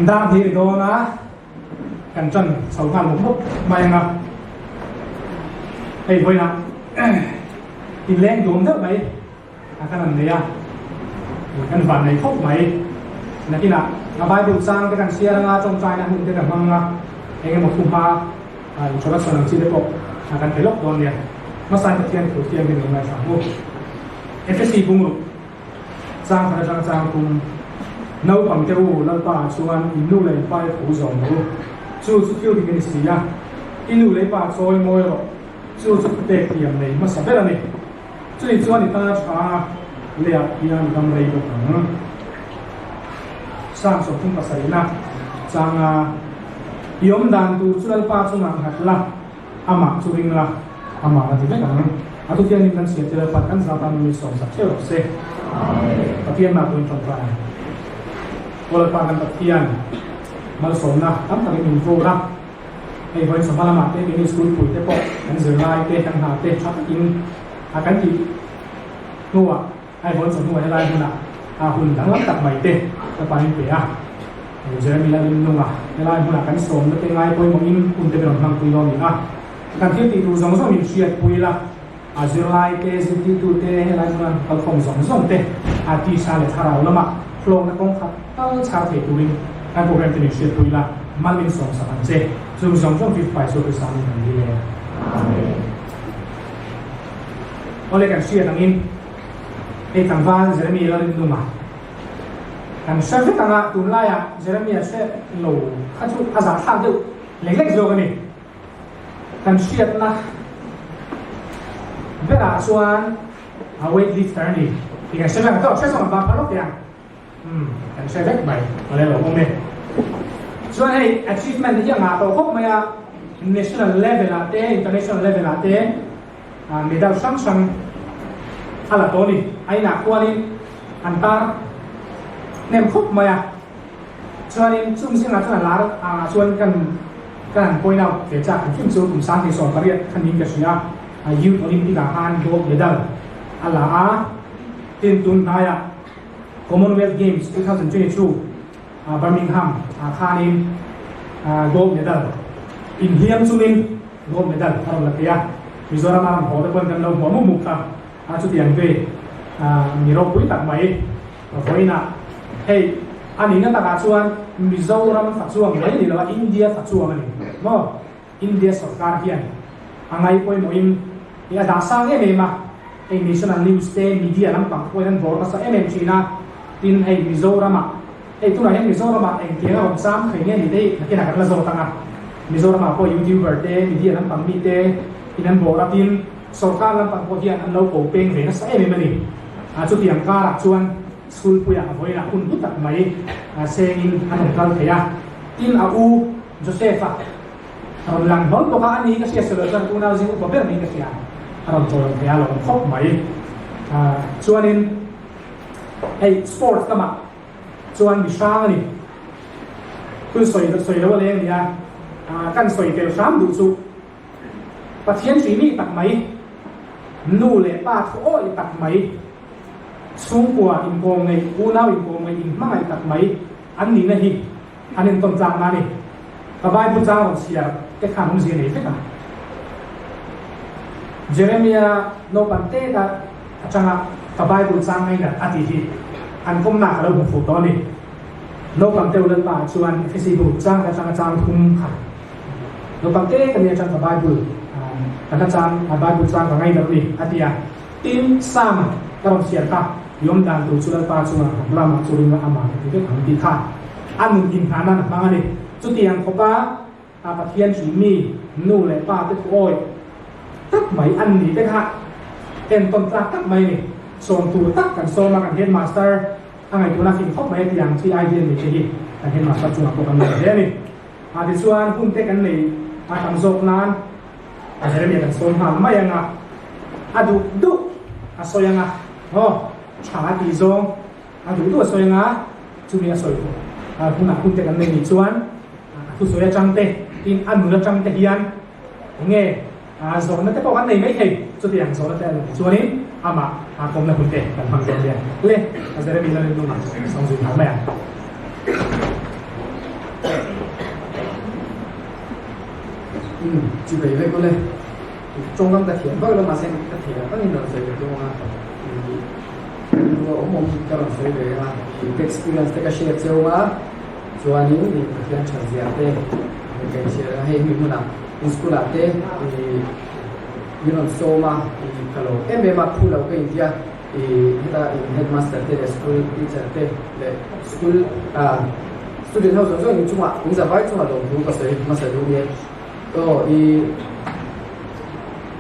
Dar hnih ri dawn a, kan ṭan chho nghal mawp mawp mai ang a. Hei vawiinah inleng dawm deuh mai a kan han nei a, kan van nei khawp mai. Nakinah a Bible chang te kan chhiar anga ṭawngṭaina hun te kan hmang a, eng emaw thuhma introduction ang chi te pawh kan pe lawk dawn nia. Hmasain Pathian thu thianghlim lo ngaithla ang u. Efesi bungruk. Chang khat atanga chang tum. Naupang te u, Lalpa ah chuan in nu leh in pa i thu zawm rawh u. Chu chu thil dik a ni si a. I nu leh i pa chawi mawi rawh. Chu chu thupek thiam nei hmasa ber a ni. Chuni chuan i tan a tha a, leh ah hian i dam rei bawk ang. Psalm 37 na changa i awm dan tur chu Lalpa chungah nghat la. Amah chu ring la, amah a ti vek ang. A thutiangin kan chhiat tir a pan kan zat a mi sawmsak theuh rawh se. Pathian mah pawhin tawngtai ang. Aw Lalpa kan Pathian, malsawmna tam takin min vur a. Hei vawiin sawma lamah te keini school pui te pawh kan zirlai te kan hna te tha takin a kan tih hnuah Hei vawiin chawhnu helai hmunah a hun danglam tak mai te ka pahin pe a. Jeremy Lalrinnunga helai hmunah kan sawmna te ngai pawimawhin hun te min rawn hmangpui dawn a ni a. Kan thil tih tur zawng zawng min hriatpui la, a zirlai te, zirtirtu te, helai hmuna kalkhawm zawng zawng te a tisa leh thlarau lamah hlawkna kawng khat tal chhar thei turin kan program te min hriatpui la, mal min sawmsak ang che. Chung zawng zawng chu Paisua Krista min kan dil e. Amen. Awle kan hriat angin hei tlangval Jeremy Lalrinnunga kan hre vek anga tunlaiah Jeremy a hre lo kha chu a zahthlak deuh lek lek zawk a ni. Kan hriatna berah chuan a weight lifter a ni tih kan hre vek ang tawh, hre zawk ang bak lawk teh ang. Umm kan hre vek mai awle lo awm e. Chuan hei achievement hi a ngah tawh khawp mai a, national level ah te international level ah te medal hrang hrang a la tawh a ni. A inah khuanin an tar hnem khawp mai a, chuanin chung zingah chuan a lar ah chuan kan kan han point out ve chak hrim hrim chu kum 2018 kha niin ka hria a, Youth Olympic ah khan gold medal a la a, tin tun hnaiah Commonwealth Games 2022 Birmingham ah khanin gold medal inhliam chungin gold medal a rawn la thei a, Mizoram a rawn haw te pawhin kan lo hmuah muk muk kha a chutiang ve mi ropui tak mai vawiinah hei a nihna takah chuan Mizoram fa chuang mai ni lo a India fa chuang a ni maw. India sorkar hian a ngai pawimawhin ih a dah sang em em a, hei national news te media lampang pawhin an bawr nasa em em thin a, tin hei Mizoramah hei tunah hian Mizoramah engtiang a rawn chang thei nge ni te hi nakinah kan la zawt ang a, Mizoramah pawh youtuber te media lampang mi te in an bawr a, tin sorkar lampang pawh hian an lo ko peng ve nasa em em a ni, a chutiang karah chuan school puiah vawiinah hun hlu tak mai sengin an rawn kal thei a, tin a u Joseph-a a rawn lang hlawl bawk a, ani hi ka hriat sawi loh chuan unau zing upa ber niin ka hria, a rawn chawi awm thei a lawm khawp mai. Chuanin hei sports lamah chuan mi hrang a ni, thil sawi sawi lo a leng a ni a, kan sawi tel hram duh chu Pathian hri mi tak mai, nu leh pa thu awih tak mai, chhungkua inkawm ngeih, unau inkawm ngeih, inhmangaih tak mai an nihna hi An intawn tlak na ni. Ka Bible chang rawn chhiar te khan awmzia nei vek a. Jeremia naupang te ta atanga ka Bible chang ngainat a tih hi an kawmna ka lo hmu fuh tawh a ni. Naupang te Lalpa ah chuan Efesi bu chang atanga chang thum kha naupang te ka ni atang ka Bible ka hla chang Bible chang ka ngainat a ni a ti a. Tin, Psalm ka rawn chhiar kha i awm dan tur chu Lalpa chungah hnam lamah chu ringa amah ka ti vek ang tih kha a nun inhah nan a hmang a ni. Chutiang khawpa a Pathian hrim mi nu leh pa te thu awi tak mai an ni te kha entawn tlak tak mai a ni. Sawm tur tak kan sawm a, kan headmaster a ngaihtuahna fing khawp mai a ti ang chi idea nei te hi kan headmaster chungah pawh kan lawm hle a ni. Tichuan hun te kan nei a tam zawk nan A Jeremia kan sawi nghal mai ang a, a duh duh a sawi ang a, aw tha a tih zawng a duh duh a sawi ang a, chumi a sawi tawh hunah hun te kan nei nih chuan a thusawi atang te tin a nun atang te hian enge zawhna te pawh kan nei mai thei, chutiang zawhna te a nih chuanin amah a kawmna hun te kan hmang dawn nia. Le, a Jeremia Lalrinlunga sawng zui nghal mai ang. Umm chi bei vek ule. Tawngkam ka thiam vak lo mahse ka thei ang angin rawn sawi ve tum ang a. Ih ka awm awm ka rawn sawi ve ang a. Ih ka experience te ka share cheu ang a. Chuanin ih Pathian that zia te ka in share ang a. Hei hemi hmunah in school ah te ih min rawn sawm a. Ih ka lo em em a phu lo ka intia. Ih heta in headmaster te leh school teacher te leh school ah student ho zawng zawng in chungah in zavai chungah lawmthu ka sawi hmasa duh nia. Aw ih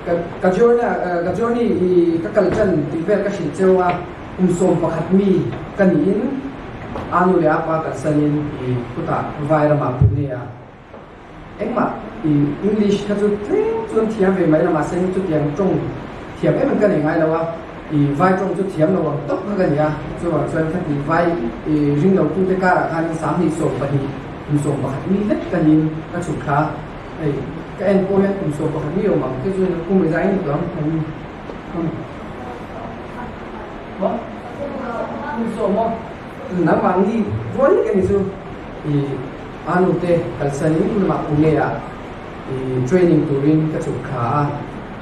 ka ka journey ka journey ih ka kal tan tih vel ka hrilh cheu a kum 11 mi ka niin a nu leh a pa kalsanin ih khutah vai ramah Pune ah Engmah i English kha chu tlem chuan thiam ve mai la mahse chutiang tawng thiam em em ka nei ngai lo a, i vai tawng chu thiam lo ang tawp kha ka ni a, chuvang chuan kha ti vai i ring lo tute karah khanin 20 20 kum 11 mi hlek ka niin ka chhuk thla hei ka en pawh hian kum 11 mi awm ang te chu kum i zai ni tawh ang kum maw kum sawm maw nangmah ni rual lek a ni chu i. A nute kalsanin lamah Pune ah i training turin ka chhuk thla a,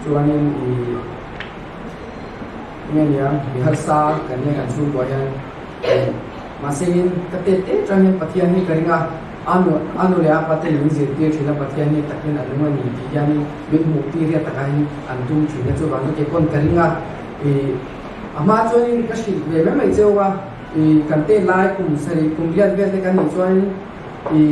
chuanin i enge nia mi harsa kan nia kan chhungkua hian mahse in ka tet tet tang hian Pathian hi ka ring a, a nu a nu leh a pate min zirtir thin a Pathian hi takin a nung a ni tih hianin min hmuh tir hi a takah hian an tum thin a chuvang chu kei pawn ka ring a, i a hma chuanin ka hrilh ve mai mai cheu a. I kan tet lai kum sarih kum riat vel te kan nih chuan i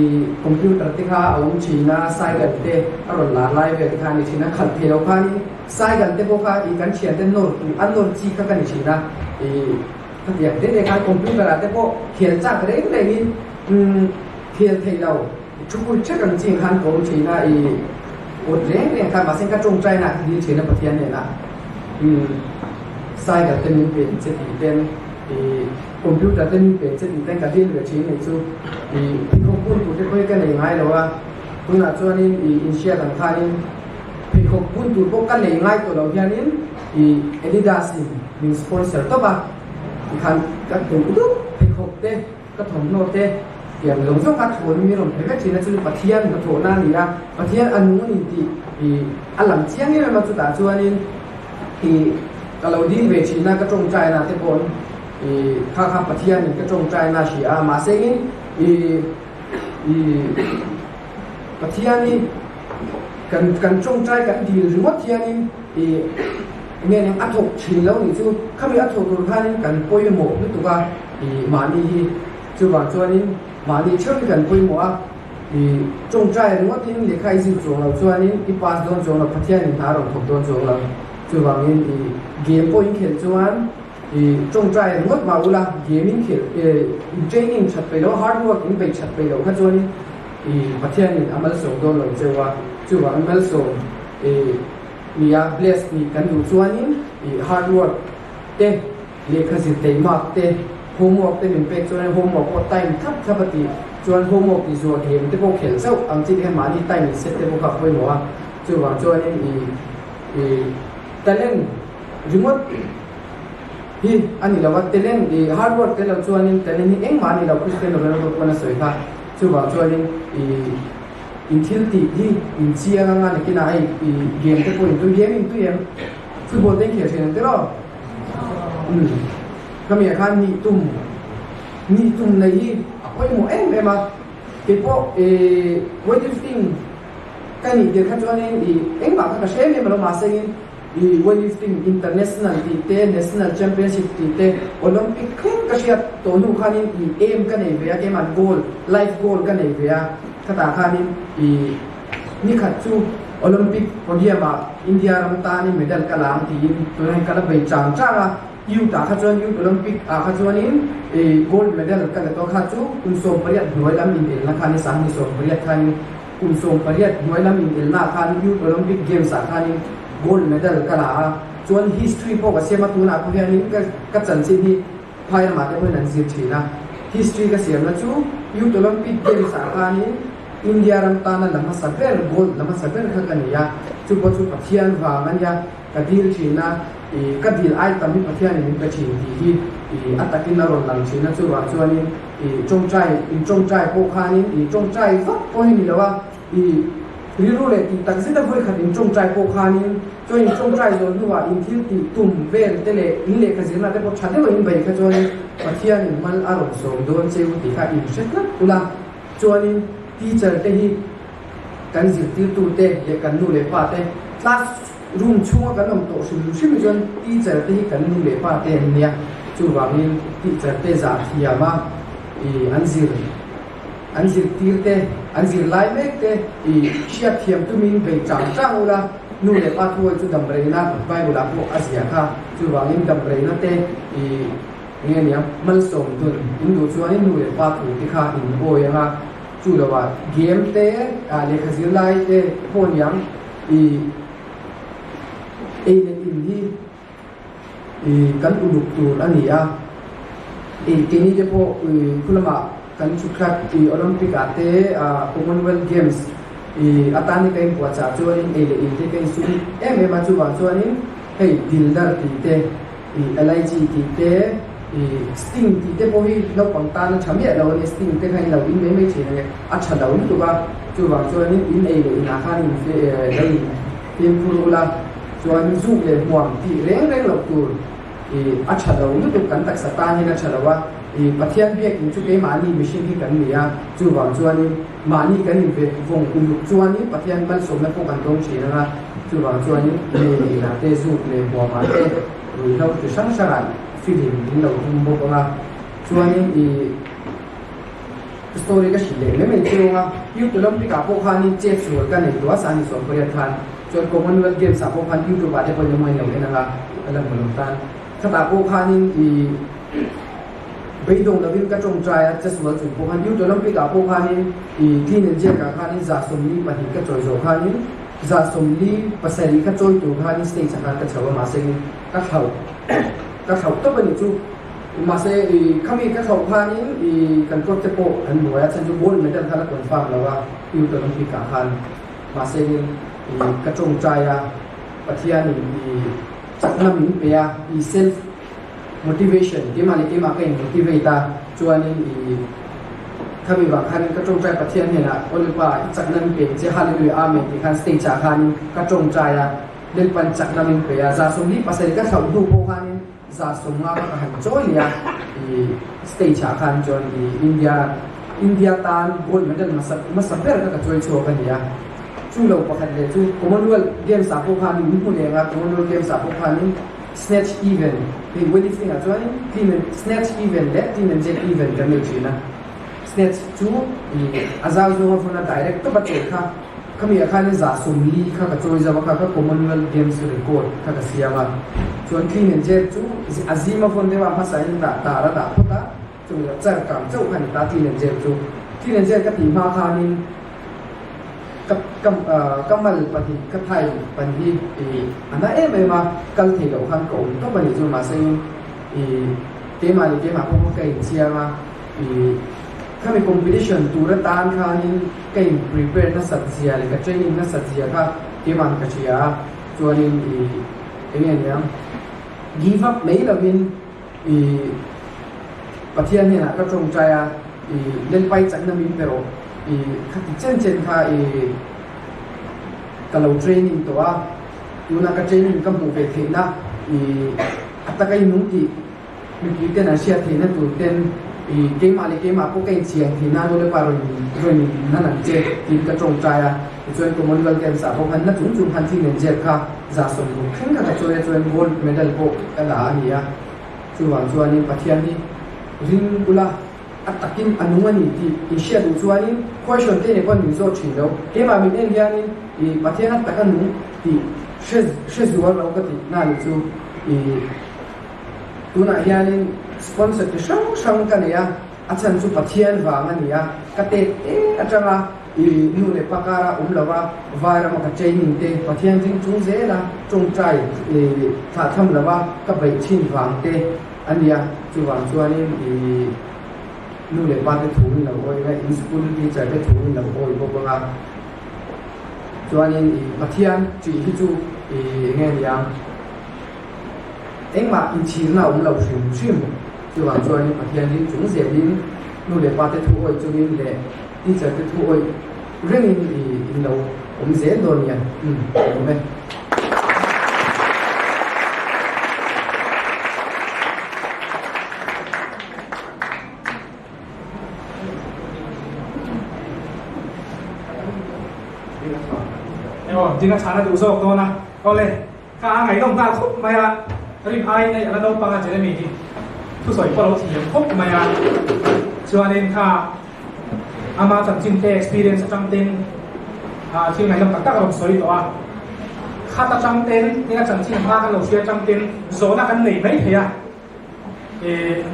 computer te kha a awm thin a, cycle te a rawn lar lai vel te kha a ni thin a, khalh thei lo khanin cycle te pawh kha i kan thian te nawr tu a nawr chi kha ka ni thin a, i khatiang te te khan computer ah te pawh khel chak reng rengin umm khel thei lo thu pui thek ang chi ang khan ka awm thin a, i awt reng reng khan mahse ka tawngtai na ka dil thin a Pathian hnenah umm cycle te min pe che tih ten. I computer te min pek che tih ten ka dil ve thin nei chu i pheikhawk bun tur te pawh hi ka nei ngai lo a, tunah chuanin i inhriat ang khanin pheikhawk bun tur pawh ka nei ngai tawh lo hianin i Adidas in min sponsor tawp a, tikhan ka duh duh pheikhawk te ka thawmhnaw te tiang zawng zawng kha thawn mi rawn pe vek thin a, chu Pathian hnathawhna a ni a, Pathian a nung a ni tih i a lang chiang em em a, chutah chuanin i ka lo dil ve thin a, ka tawngtaina te pawh i kha kha Pathianin ka tawngtaina a hria a, mahse in i i Pathian hi kan kan tawngtai kan dil ringawt hianin i enge eng a thawk thin lo nih chu, khami a thawh tur khanin kan pawimawh lutuk a. Ih mahni hi chuvang chuanin mahni theuh hi kan pawimawh a, ih tawngtai ringawtin lehkha i zir chuang lo chuanin i pass dawn chuang lo, Pathianin hna a rawn thawk dawn chuang lo. Chuvangin ih game pawh in khelh chuan ih tawngtai ringawt mah ula game in khelh eh in training that peih lo, hard work in bei that peih loh kha chuanin ih Pathianin a malsawm dawn lo cheu a, chuvangin malsawm ih nia bless nih kan duh chuanin ih hard work te Lehkha zir teimak te, homework te min pek chuan homework pawh time thlap thlap a tih chuan homework tih zuah game te pawh khelh zauh ang chi te hian mahni time in set te pawh kha a pawimawh a, chuvang chuanin i i talent ringawt hi a ni lo a, talent i hard work tel lo chuanin talent hi engmah a ni lo Cristiano Ronaldo pawn a sawi kha, chuvang chuanin i in thil tih hi in chiang anga nakinah hei i game te pawh in tui game in tui em football te in khel thin ang tiraw? Umm khami ah khan nih tum nih tum nei hi a pawimawh em em a, keipawh ih weightlifting ka nih tir kha chuanin ih engmah kha ka hre em em alo mahse in ih weightlifting international tih te national championship tih te olympic thleng ka hriat tawh hnu khanin ih aim ka nei ve a keimah goal life goal ka nei ve a khatah khanin ih Nikhat chu Olympic podium ah India ram tanin medal ka la ang tiin tunah hian ka la bei chang chang a, Youth ah kha chuan Youth Olympic ah kha chuanin gold medal ka la tawh kha chu kum 18 hnuai lam inelna khan ni 28 khanin kum 18 hnuai lam inelna ah khan Youth Olympic Games ah khanin gold medal ka la a, chuan history pawh ka siam a tunah pawh hianin ka chanchin hi Phai ramah te pawhin an zir thin a, history ka siamna chu Youth Olympic Games ah khanin India ram tana la hmasa ber, gold la hmasa ber kha ka ni a, chu pawh chu Pathian vang a nia, ka dil thin a, ih ka dil ai tam hi Pathianin min pe thin tih hi ih a takin a rawn lang thin a, chuvang chuanin I tawngtai in tawngtai pawh khanin i tawngtai vak pawh hi ni lo a, i rilru leh tih tak zeta vawikhat in tawngtai pawh khanin chuan in tawngtai zawh hnuah in thil tih tum vel te leh in lehkha zirna te pawh tha deuh a in bei kha chuanin Pathianin mal a rawn sawm dawn cheu tih kha in hre tlat ula. Chuanin teacher te hi kan zirtirtute leh kan nu leh pa te class room chhunga kan awm tawh hrim hrim hi chuan teacher te hi kan nu leh pa te an nia, chuvangin teacher te zah thiam a ih an zir an zirtir te an zir lai mek te ih hriat thiam tumin bei chang chang ula, nu leh pa thuawi chu damreina Bible ah pawh a zia kha, chuvangin damreina te ih nge nia malsawm dun in duh chuanin nu leh pa thu te kha in awi anga chu lovah game te ah lehkha zir lai te pawh niang I ei leh in hi i kan uluk tur a ni a, i keini te pawh i khu lamah kan chhukthlat i Olympic ah te Commonwealth Games i atan hi ka inpuahchah chuanin ei leh in te ka insum em em a, chuvang chuanin hei dildar tih te i elaichi tih te i sting tih te pawh hi naupang tan a tha miah lo a ni, sting te kha in lo in mai mai thin a nge, a tha lo lutuk a, chuvang chuanin in ei leh inah khan in lo in fimkhur ula, chuan zuk leh hmuam tih reng reng loh tur i a tha lo lutuk kan taksa tan hian a tha lo a, i Pathian biakin chu keimahni mihring hi kan ni a, chuvang chuanin mahni kan inve vawng uluk chuanin Pathian malsawmna pawh kan dawng thin ang a, chuvang chuanin in ei leh inah te zuk leh hmuamah te ruihhlo chi hrang hrangah film in lo tum bawk ang a, chuanin i story ka hrilh leh mai mai chiang a, Youth Olympic ah pawh khanin chet sual ka nei tawh a, Sani Sawmkawriat khan chuan Commonwealth Games ah pawh khan YouTube ah te pawhin emaw in lo en ang a, ka la hmu lo tan. Khatah pawh khanin i beidawng lovin ka tawngtai a, che sual chung pawh khan Youth Olympic ah pawh khanin i clean and jerk ah khanin 47 ka chawi zawh khanin 47 kha chawi tur khanin stage ah khan ka chho a, mahse ka thlauh ka thlauh tawp a nih chu. Mahse i khami ka thlauh khanin i kan coach te pawh an buai a, chhan chu gold medal kha la confirm lo a Youth Olympic ah khan. Mahse in i ka tawngtai a, Pathianin i chakna min pe a, i self motivation keimah leh keimah ka in motivate a, chuanin i khami vang khanin ka tawngtai Pathian hnenah Aw Lalpa i chakna min pe ang che Hallelujah Amen tih khan stage ah khanin ka tawngtai a, Lalpan chakna min pe a, 47 ka thlauh hnu pawh khanin 50 ka ka han chawi leh a, i stage ah khan chuan i India India tan gold medal hmasa hmasa ber kha ka chawi chhuak a ni a, chu lo pakhat leh chu Commonwealth Games ah pawh khanin min hmu leng a, Commonwealth Games ah pawh khanin snatch event hei weightlifting ah chuanin clean and snatch event leh clean and jerk event kan nei thin a, snatch chu i a zau zawnga vawna direct tawp a chawi kha. Khami ah khanin 40 kha ka chawi zauh a, kha kha Commonwealth Games record kha ka siam a. Chuan clean and jerk chu a zim a vawn deuh a, hmasa in dah tar a dah phawt a, chumi ah char kang chauh kha a ni ta clean and jerk chu. Clean and jerk ka tih hma khanin ka ka ka mal pahnih ka thai pahnih hi ih a na em em a, kal thei loh khan ka awm tawp a nih chu mahse ih keimah leh keimah pawh kha ka inchiang a ih khami competition tur atan khanin Ka in prepare nasat zia leh ka training nasat zia kha keimah ka hria a, chuanin i eng nge niang give up mai lovin i Pathian hnenah ka tawngtai a, i Lalpai chakna min pe rawh i khati chen chen kha i ka lo training tawh a, tuna ka training ka hmuh ve theihna i a taka i nung tih Mipui ten an hriat theihna tur ten i keimah leh keimah pawh ka inchian thei nan aw le pa rawn rawn nan ang che tiin ka tawngtai a, tichuan Commonwealth Games ah pawh khan na chung chung khan clean and jerk kha 60 thleng kha ka chawi a chuan gold medal pawh ka la a ni a, chuvang chuanin Pathian hi ring ula a takin a nung a ni tih inhriat duh chuanin question te nen pawh min zawt thin lo, keimah min en hianin i Pathian a taka nung tih hre hre zual lo ka tih na ni chu i. Tunah hianin sponsor chi hrang hrang ka nei a, a chhan chu Pathian vang a ni a, ka tet te atanga i nu leh pa kara awm lo a, vai rama ka training te Pathian ring chung zel a, tawngtai i thlah tham lo a, ka beih thin vang te a ni a, chuvang chuanin i nu leh pa te thu in lo awi ang a, in school teacher te thu in lo awi bawk ang a, chuanin i Pathian tih hi chu i enge niang. Engmah inchhirna a awm lo hrim hrim. Chuvang chuanin Pathian ring chung zelin. nu leh pa te thu awih chungin leh teacher te thu awih rengin i in lo awm zel dawn nia umm ka lawm e. Emaw ding a chhana duh zawk dawn a awle ka a ngaihnawm nghal khawp mai a rin aiin hei a la naupang a Jeremy hi thusawi pawh a lo thiam khawp mai a chuanin kha ama chanchin te experience atang ten thil ngaihnawm tak tak a rawn sawi tawh a khat atang ten nia chanchin hma kan lo hria atang ten zawhna kan nei mai thei a.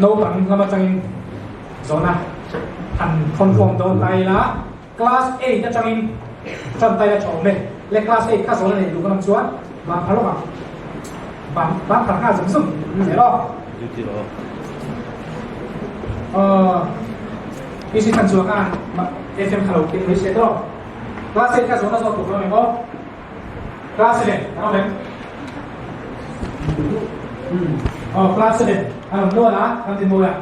Naupang lam atangin zawhna han thawnkhawm dawn ta ila, Class eight atangin tan ta ila tha awm e. Le class eight kha zawhna nei duh ka lam chuan ban phar lawk ang. Ban ban phar nghal zum zum zel aw. Aw PC khan chuan khan FM kha lo keng mai se tawh. Class eight kha zawhna zawh tur ka lam em aw. Class 7 an awm em? Oh, class 7 an awm dawn a, kan ti mawi a.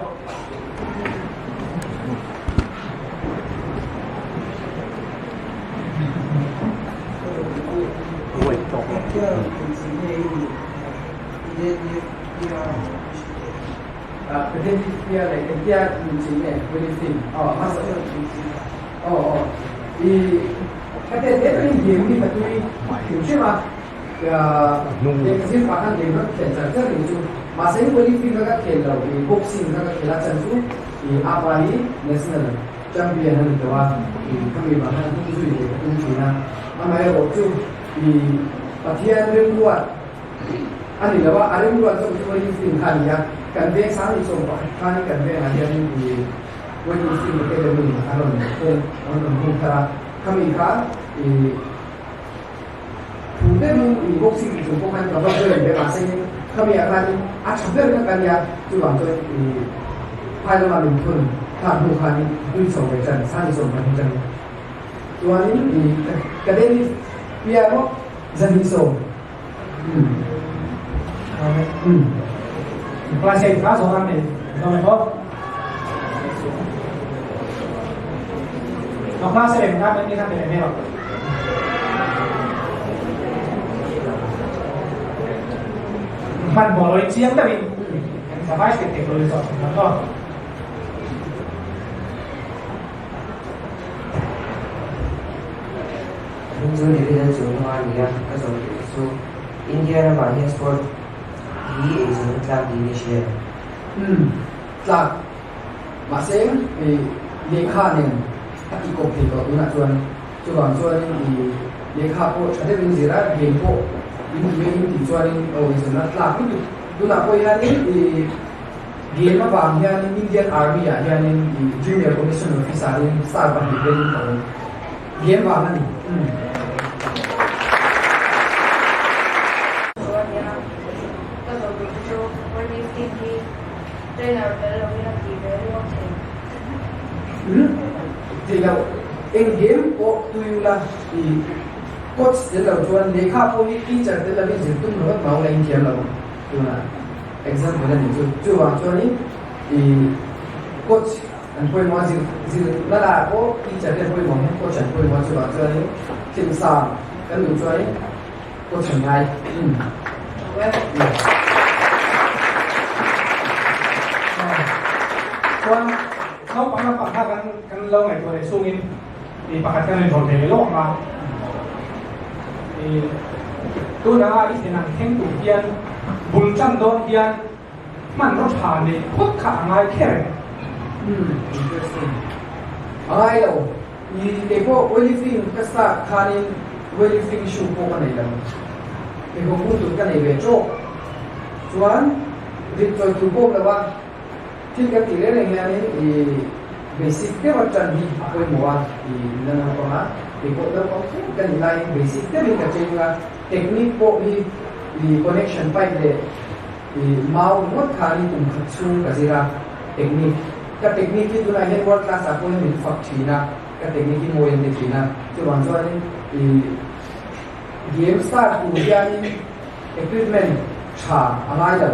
Ka tet hle takin game hi ka tui hrim hrim a, lehkha zir pah khan game ka khel char char reng chu. Mahse hi weightlifting kha ka khel lo, i boxing kha ka khel a, chan chu i apa hi national champion a ni tawh a, i khami vang khan hnung zui ve ka tum thin a. Amaherawh chu i Pathian remruat a ni lo a, a remruat zawk chu weightlifting kha a ni a, kan veng sang ni sawm pakhat khanin kan vengah hianin i Weightlifting Academy a rawn hung a rawn hung thar a, khami kha i thu deuhin i boxing ti chung pawh khan ka va join ve mahse khami ah khanin a tha ber kha ka nia chuvang chuan i phai lama min thun thlak hnu khanin tui chho ve tan sani sawm pahnih tangin chuanin i ka deadlift piano 210 Class 8 kha zawh ang nei zawh mai bawk. Nó class 7 kha kan ni kha nei mai lo. Hman ball oi chiang takin kan zavai hriat theih lo zawh ang aw. Hming chu Division chungnung a ni a, ka zawh duh te chu India ramah hian sport hi eizawn tlak niin i hria em? Umm, tlak. Mahse, i lehkha nen a tih kawp thei tawh tunah chuan. Chuvang chuanin i lehkha pawh tha deuhin zir a, game pawh in duh e in tih chuanin aw eizawnna tlak lutuk. Tunah pawh hianin i game avang hianin Indian Army ah hianin i Junior Commission Officer in star pahnih velin ka awm. Game vang a ni. Chuan ka zawh duh te chu weightlifting hi trainer tel lovin a tih ve ringawt thei. Thei lo, eng game pawh tui ula i coach tel lo chuan lehkha pawh hi teacher tel lovin zir tum ringawt mau la inthiam lo tunah example a nih chu. Chuvang chuanin i coach An pawimawh a zir zir na lah pawh teacher te an pawimawh hian coach an pawimawh chuvang chuanin thil sang kan duh chuanin coach an ngai. Chuan naupang lampang kha kan kan lo ngaihtuah leh chungin i pakhat kan rawn ve leh lawk ang a. I tunah i thlen ang thleng tur hian bul tan dawn hian Hmanraw tha neih phawt kha a ngai kher em? Umm, interesting. A ngai lo. I kei pawh weightlifting ka start khanin weightlifting shoe pawh ka nei lo. Pheikhawk bung tur ka nei ve tawk. Chuan rit chawi tur pawh awm lo a, thil kan tih reng reng hianin i basic deuha tan hi a pawimawh a, i la naupang a, kei pawh naupang thleng ka nih laiin basic deuhin ka training a, technique pawh hi i connection pipe leh I mau ringawt khan i kum khat chhung ka zir a, technique, ka technique hi tunah hian world class ah pawh hian min fak thin a, ka technique hi mawi an ti thin a, chuvang chuanin i game start tur hianin equipment tha a ngai lo,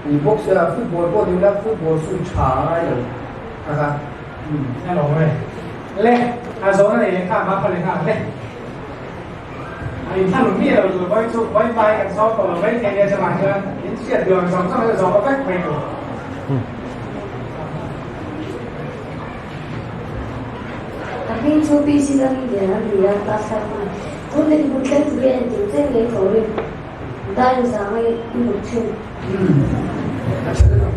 i box football pawh ni ula football shoe tha a ngai lo kha kha. A lawm e. Le, a zawhna nei leh nghal ma phal leh nghal le. A inthlahrun mi lo tur vawi chu vawi vai kan sawm tawh lo mai thei nia chungah chuan in hriat duh ang zawng zawng hi chu zawh vek mai tur. Ka hming chu PC Lallian a ni a, class 5 a ni. Tun leh hmun thleng chu hian engtin chen nge i thawh rim? Dar zanga i mut thin. A tha lutuk.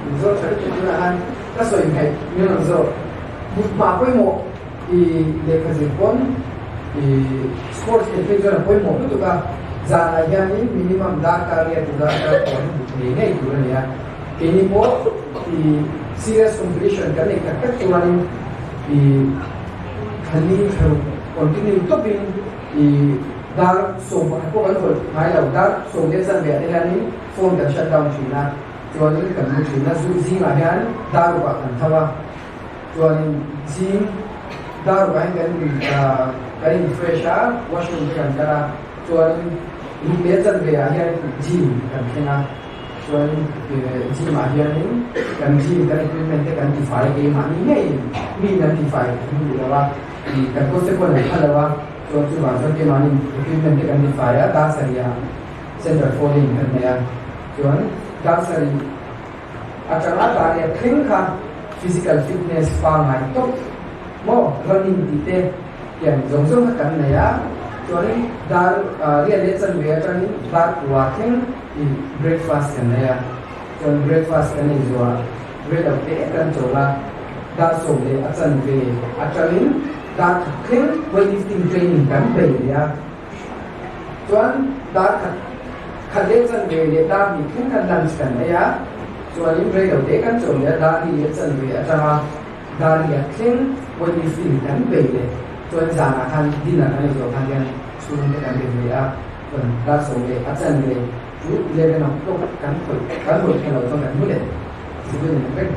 Min zawh tha lutuk tunah khan ka sawi nghaih min rawn zawh. Mut hma pawimawh i lehkha zir pawn i sports khelh phei chuan a pawimawh lutuk a. Zanah hianin minimum darkar riat tur darkar pawh hi mut ngei ngei tur a ni a. Keini pawh i serious competition kan neih tak tak chuanin i thali tharuk continue tawpin i dar 11 pawh kan hawlh ngai lo, dar sawm leh chanve ah te hianin phone kan shut down thin a, chuanin kan mu thin a, zu zingah hian dar rukah kan tho a, chuanin zing dar rukah hian kan in kan in fresh a, washroom te kan kal a, chuanin ruk leh chanve ah hian gym kan thleng a, chuanin gym ah hianin kan gym kan equipment te kan tifai keimahni ngeiin miin an tifai an duh lo a, kan coach te pawhin an phal lo a. Chuan chuvang chuan keimahni equipment te kan ti fai a, dar sarih ah center folding kan nei a, chuan dar sarih atanga dar riat thleng kha physical fitness pangngai tawp maw running tih te tiang zawng zawng kha kan nei a, chuanin dar riat leh chanve atangin dar kua thleng i breakfast kan nei a, chuan breakfast kan ei zuah rei lo te kan chawl a, dar sawm leh a chanve atangin Dar khat thleng weightlifting training kan bei leh a, chuan dar khat khat leh chanve leh dar hnih thleng khan lunch kan ei a, chuanin rei lo te kan chawl leh a, dar hnih leh chanve atanga dar riat thleng weightlifting kan bei leh, chuan zanah khan dinner kan ei zawh khan hian chhungte kan be ve a, chuan dar sawm leh a chanve chu 11 o'clock kan khawih kan khawih thei lo chuan kan mu leh zubin an reng.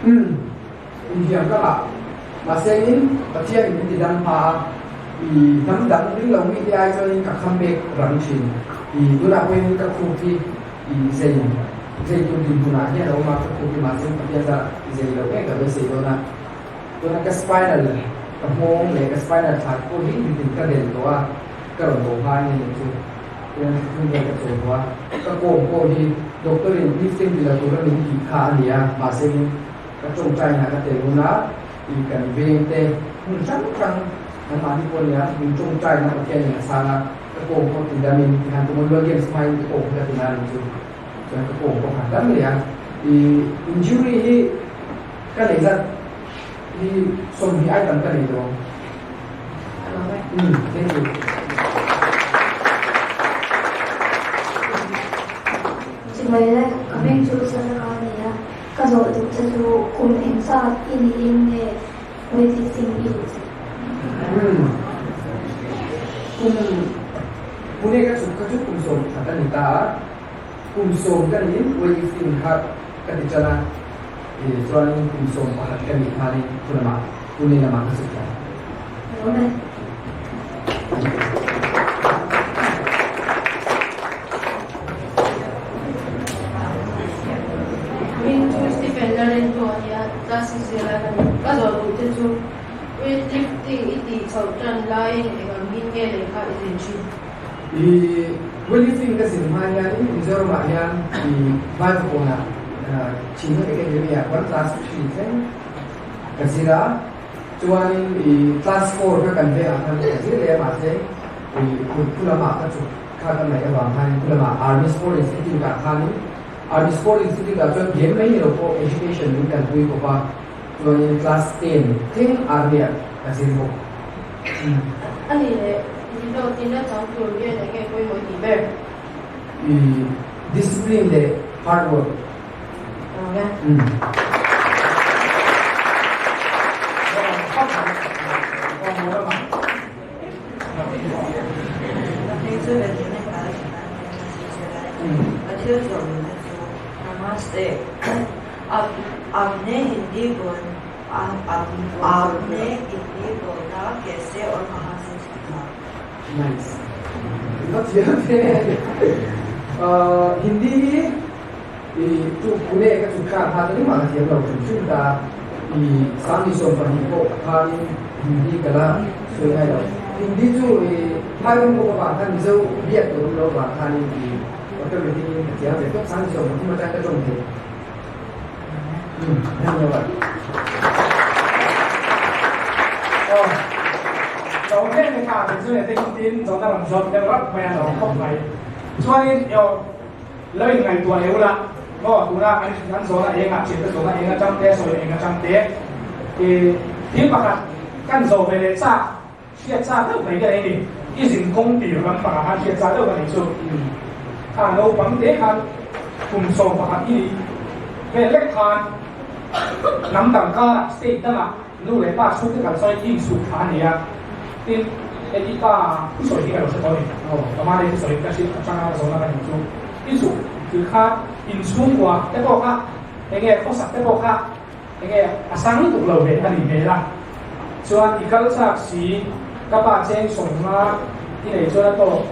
Umm inhiam ka ngah mahse in Pathian in min ti dam hma a i hnam dang ring lo mi te ai chuan in ka kham bek rang thin i tunah pawhin ka khup hi i zei zei tur dinhmun ah hian a awm a ka khup hi mahse Pathian zah i zei loh ngei ka beisei dawn a. Tuna ka spinal ka hmawng leh ka spinal thla te pawh hi mitin ka del tawh a, ka rawn bo hma in a nih chu. Tuna thla vel ka chawl tawh a, ka kawm pawh hi doctor in lifting ti lo tura min tih kha a ni a, mahse in ka tawngtai na ka tel hun a, i kan veng te hmun hrang hrang an mahni pawh nia min tawngtai na Pathian in a chhang a, ka kawm pawh ti dam in tihan Commonwealth Games hma in ka kawm kha ka ti na a nih chu. Chuan ka kawm pawh kha dam leh a, i injury hi Ka nei zat hi 20 ai tam ka nei tawh ang. Thank you. Chibai le, ka hming chu Sarah a ni a, ka zawh duh che chu kum eng zat i niin nge weightlifting i duh che? Kum Pune ka chhuk kha chu kum 10 a ni ta a, kum 10 ka niin weightlifting kha ka ti tan a. Chuanin kum 11 ka nih khanin Pune Pune lamah ka chhuk ta. Amen. Hming chu Stephen Lalrento a nia, class six zirlai ka ni. Ka zawh duh te chu weightlifting i tih chhoh tan laiin eng ang hi nge lehkha i zin thin? I weightlifting ka zin hma hianin Mizoramah hian i Vaivakawnah Chinhmun Academy ah khuan class 3 thleng ka zir a, chuanin i class 4 kha kan vengah khan ka zir leh a mahse i khu lamah ka chuk kha ka ngaih avang khanin khu lamah Army Sport Institute ah khanin Army Sport Institute ah chuan game mai ni lo pawh education min kalpui bawk a, chuanin class 10 thleng Army ah ka zir bawk. A nih leh hlawhtlinna chang tur hian eng nge pawimawh i tih ber? I discipline leh hard work. Namaste. Aapne Hindi आपने कितनी पौधा कैसे और कहाँ से सीखा? Nice. Va thiam ve. Hindi hi i chu Pune ka chhuk thlak kha chuan engmah ka thiam lo hrim hrim ta. I 32 pawh khanin Hindi ka la sawi ngai lo. Hindi chu i phai ram pawh ka vang khan Mizo biak tur awm lo vang khanin i automatic in ka thiam ve tawp. 33 atang ka tawng thei. Dhanyawad. Lo hle mai kha tin chu leh te tin zawhna rawn zawt deuh rap mai a lo khawp mai. Chuanin eo lo in ngaihtuah leh ula maw tuna an an zawhna engah thiante zawhna eng atang te sawi eng atang te i thil pakhat kan zawh ve leh chak hriat chak deuh mai ka nei ni. I zin kawng tir lampangah khan hriat chak deuh ka nei chu. Kha naupang te khan kum 11 i nih vel lek khan hnam dang karah state dangah Nu leh pa chhungte kal sawi i insuk thla a ni a, tin, hei i pa thusawi hi ka lo hre tawh a ni. Ka mahni thusawi ka hrilh atanga ka zawhna ka nih chu i zuk thil kha inchhungkua te pawh kha enge khawsak te pawh kha enge a sang lutuk lo ve a nih hmel a, chuan i kal chak si ka pa cheng 50 i nei chuan a tawk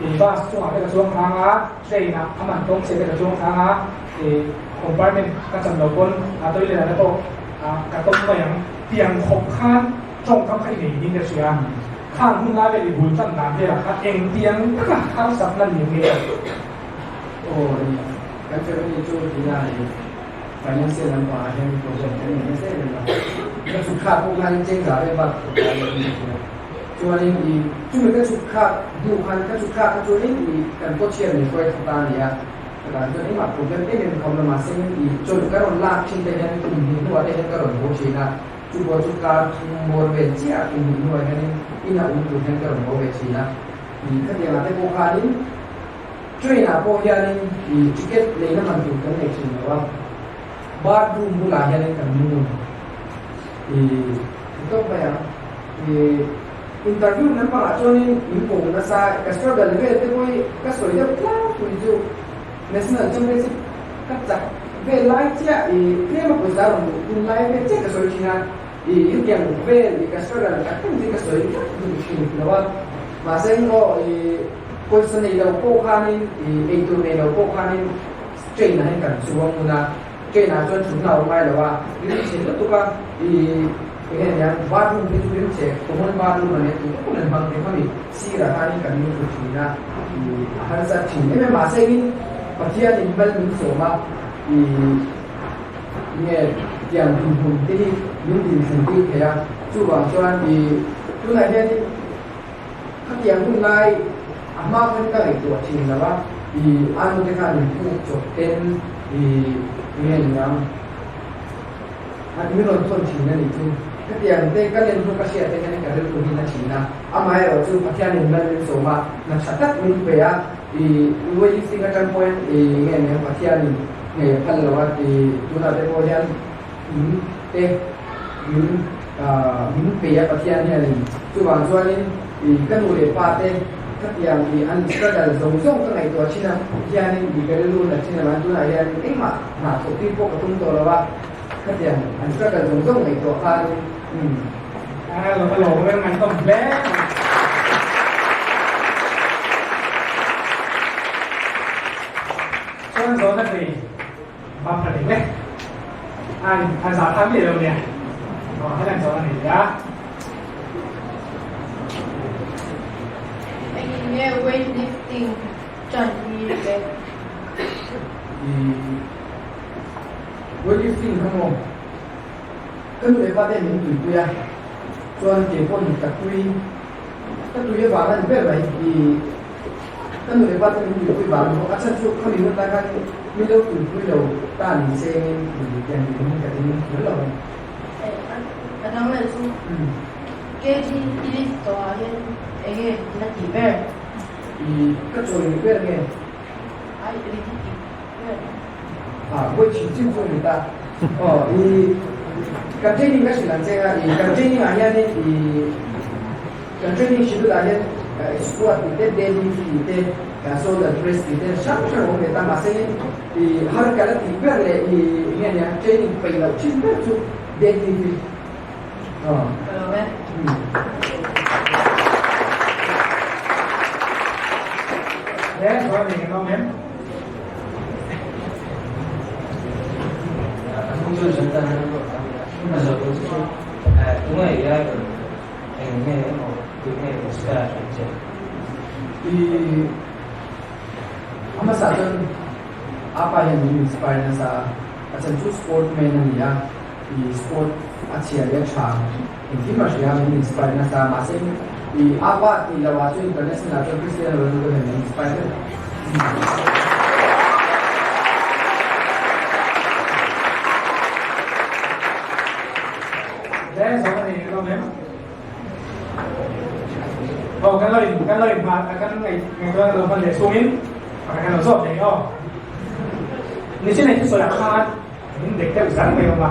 i bus chungah te ka chuang thang a, train ah a man tawng che te ka chuang thang a, i compartment ka chan lo pawn a toilet ah te pawh Ka tawm mai ang. Tiang khawp khan tawngkam kha i nei niin ka hria. Khang hun lai vel i bul tan dan velah khan eng tiang taka harsatna lian nge ka tih? Aw nia, kan family chu tina i financial lampangah hian problem kan nei nasa em em a. Ka chhuk thlak pawh khan cheng za vel bak ka kai lo in ka hria. Chuanin i chumi ka chhuk thlak hnu khan ka chhuk thlak kha chuanin i kan kawchhiar min hruai thawk ta a nia. Ka tan chuan engmah problem em em khawm lo mahse i chawlh ka rawn lak thin te hian kum hnih hnuah te hian ka rawn haw thin a, chu pawh chu kar thum bawr vel chiah kum hnih hnuah hianin ina um tur hian ka rawn haw ve thin a. I khatiangah te pawh khanin train ah pawh hianin i ticket leina man tur kan nei thin lo a, bathroom bulah hianin kan mu ngun i ti tawp mai ang. I interview lampangah chuanin min ko nasa, ka struggle vel te pawh hi ka sawi deuh tlangpui chu National Championship ka chak vel lai chiah i tlema pawisa rawn luh hun lai vel chiah ka sawi thin a, i hetiang vel i ka struggle tak tak chu ka sawi tlat duh thin lo a, mahse aw i pawisa nei lo pawh khanin i eitur nei lo pawh khanin train ah hian kan chuang ngun a. Train ah chuan thutna a awm ngai lo a, rimchhe lutuk a, i enge nia bathroom hi chu rimchhe common bathroom a nia tih te pawh an hmang thei khami sirah khanin kan lu thut thin a, i a harsa thin em em mahse in Pathian in mal min sawm a, i enge tiang dinhmun te hi min dinthlen tir thei a, chuvang chuan i tunah hianin khatiang hun lai a hma khan ka ngaihtuah thin lo a, i anu te khan min puk chawp ten I nge niang a min rawn thawn thin a nih chu. Hetiang te ka len hnu ka hriat te hian ka rilru hi na thin a, amaherawh chu Pathianin mal min sawm a, hna tha tak min pe a, i weightlifting atang pawhin i nge niang Pathianin ngei a phal lo a, i tunah te pawh hian in te min min pe a Pathian hianin chuvang chuanin i ka nu leh pa te khatiang i an struggle zawng zawng ka ngaihtuah thin a hianin i ka rilru na thin avang tunah hian engmah hna thawh tir pawh ka tum tawh lo a khatiang an struggle zawng zawng ngaihtuah khanin umm. A lo a lo reng ngaihnawm hle mai. Chuan zawhna thei Va pha ding le. An an za tham leh lo nia. Aw helan zawh a nei a. Engin nge weightlifting ṭan hi le? I weightlifting kha maw ka nu leh pa ten min tuipui a, chuan kei pawhin ka tui ka tui avang a ni ber mai. I Ka nu leh pa te min tuipui vang ni bawk a chhan chu khami hun lai khan min lo tuipui lo ta ni chengin tiang ni hun ka ding kher lo a ni. A dang leh chu KG i lift tawh ah hian enge na tih ber? I ka chawi ni ber nge? Ai ri hi tih ber. Ah vawi chhin chhin chu a ni ta. Aw i kan training ka hrilh ang che a i kan training ah hianin i Kan training schedule ah hian squat tih te, deadlift tih te, shoulder press tih te hrang hrang a awm ve ta. Mahse i har kal a tih ber leh i nge nia training peih loh thin ber chu Deadlift hi. Aw. Ka lawm e. He chuan eng an awm em? A hnung chu zan tan an ruat ang a, a zawh tur chu chu tunge i idol eng nge emaw tu nge inspire thin che? I a hmasa chuan apa hian min inspire nasa a, a chan chu sport man a ni a, i sport a chhia leh a tha engkim a hria min inspire nasa a, mahse i apa tih loh ah chuan international ah chuan Cristiano Ronaldo hian min inspire ber. Hle zawng a ni hlawm em? Aw kan lo in kan lo in hma kan ngaih ngaihtuah lo hman leh chungin pakhat kan lo zawt leh aw. Nichin ei thusawi ah khan min dek deuh zan mai awm a.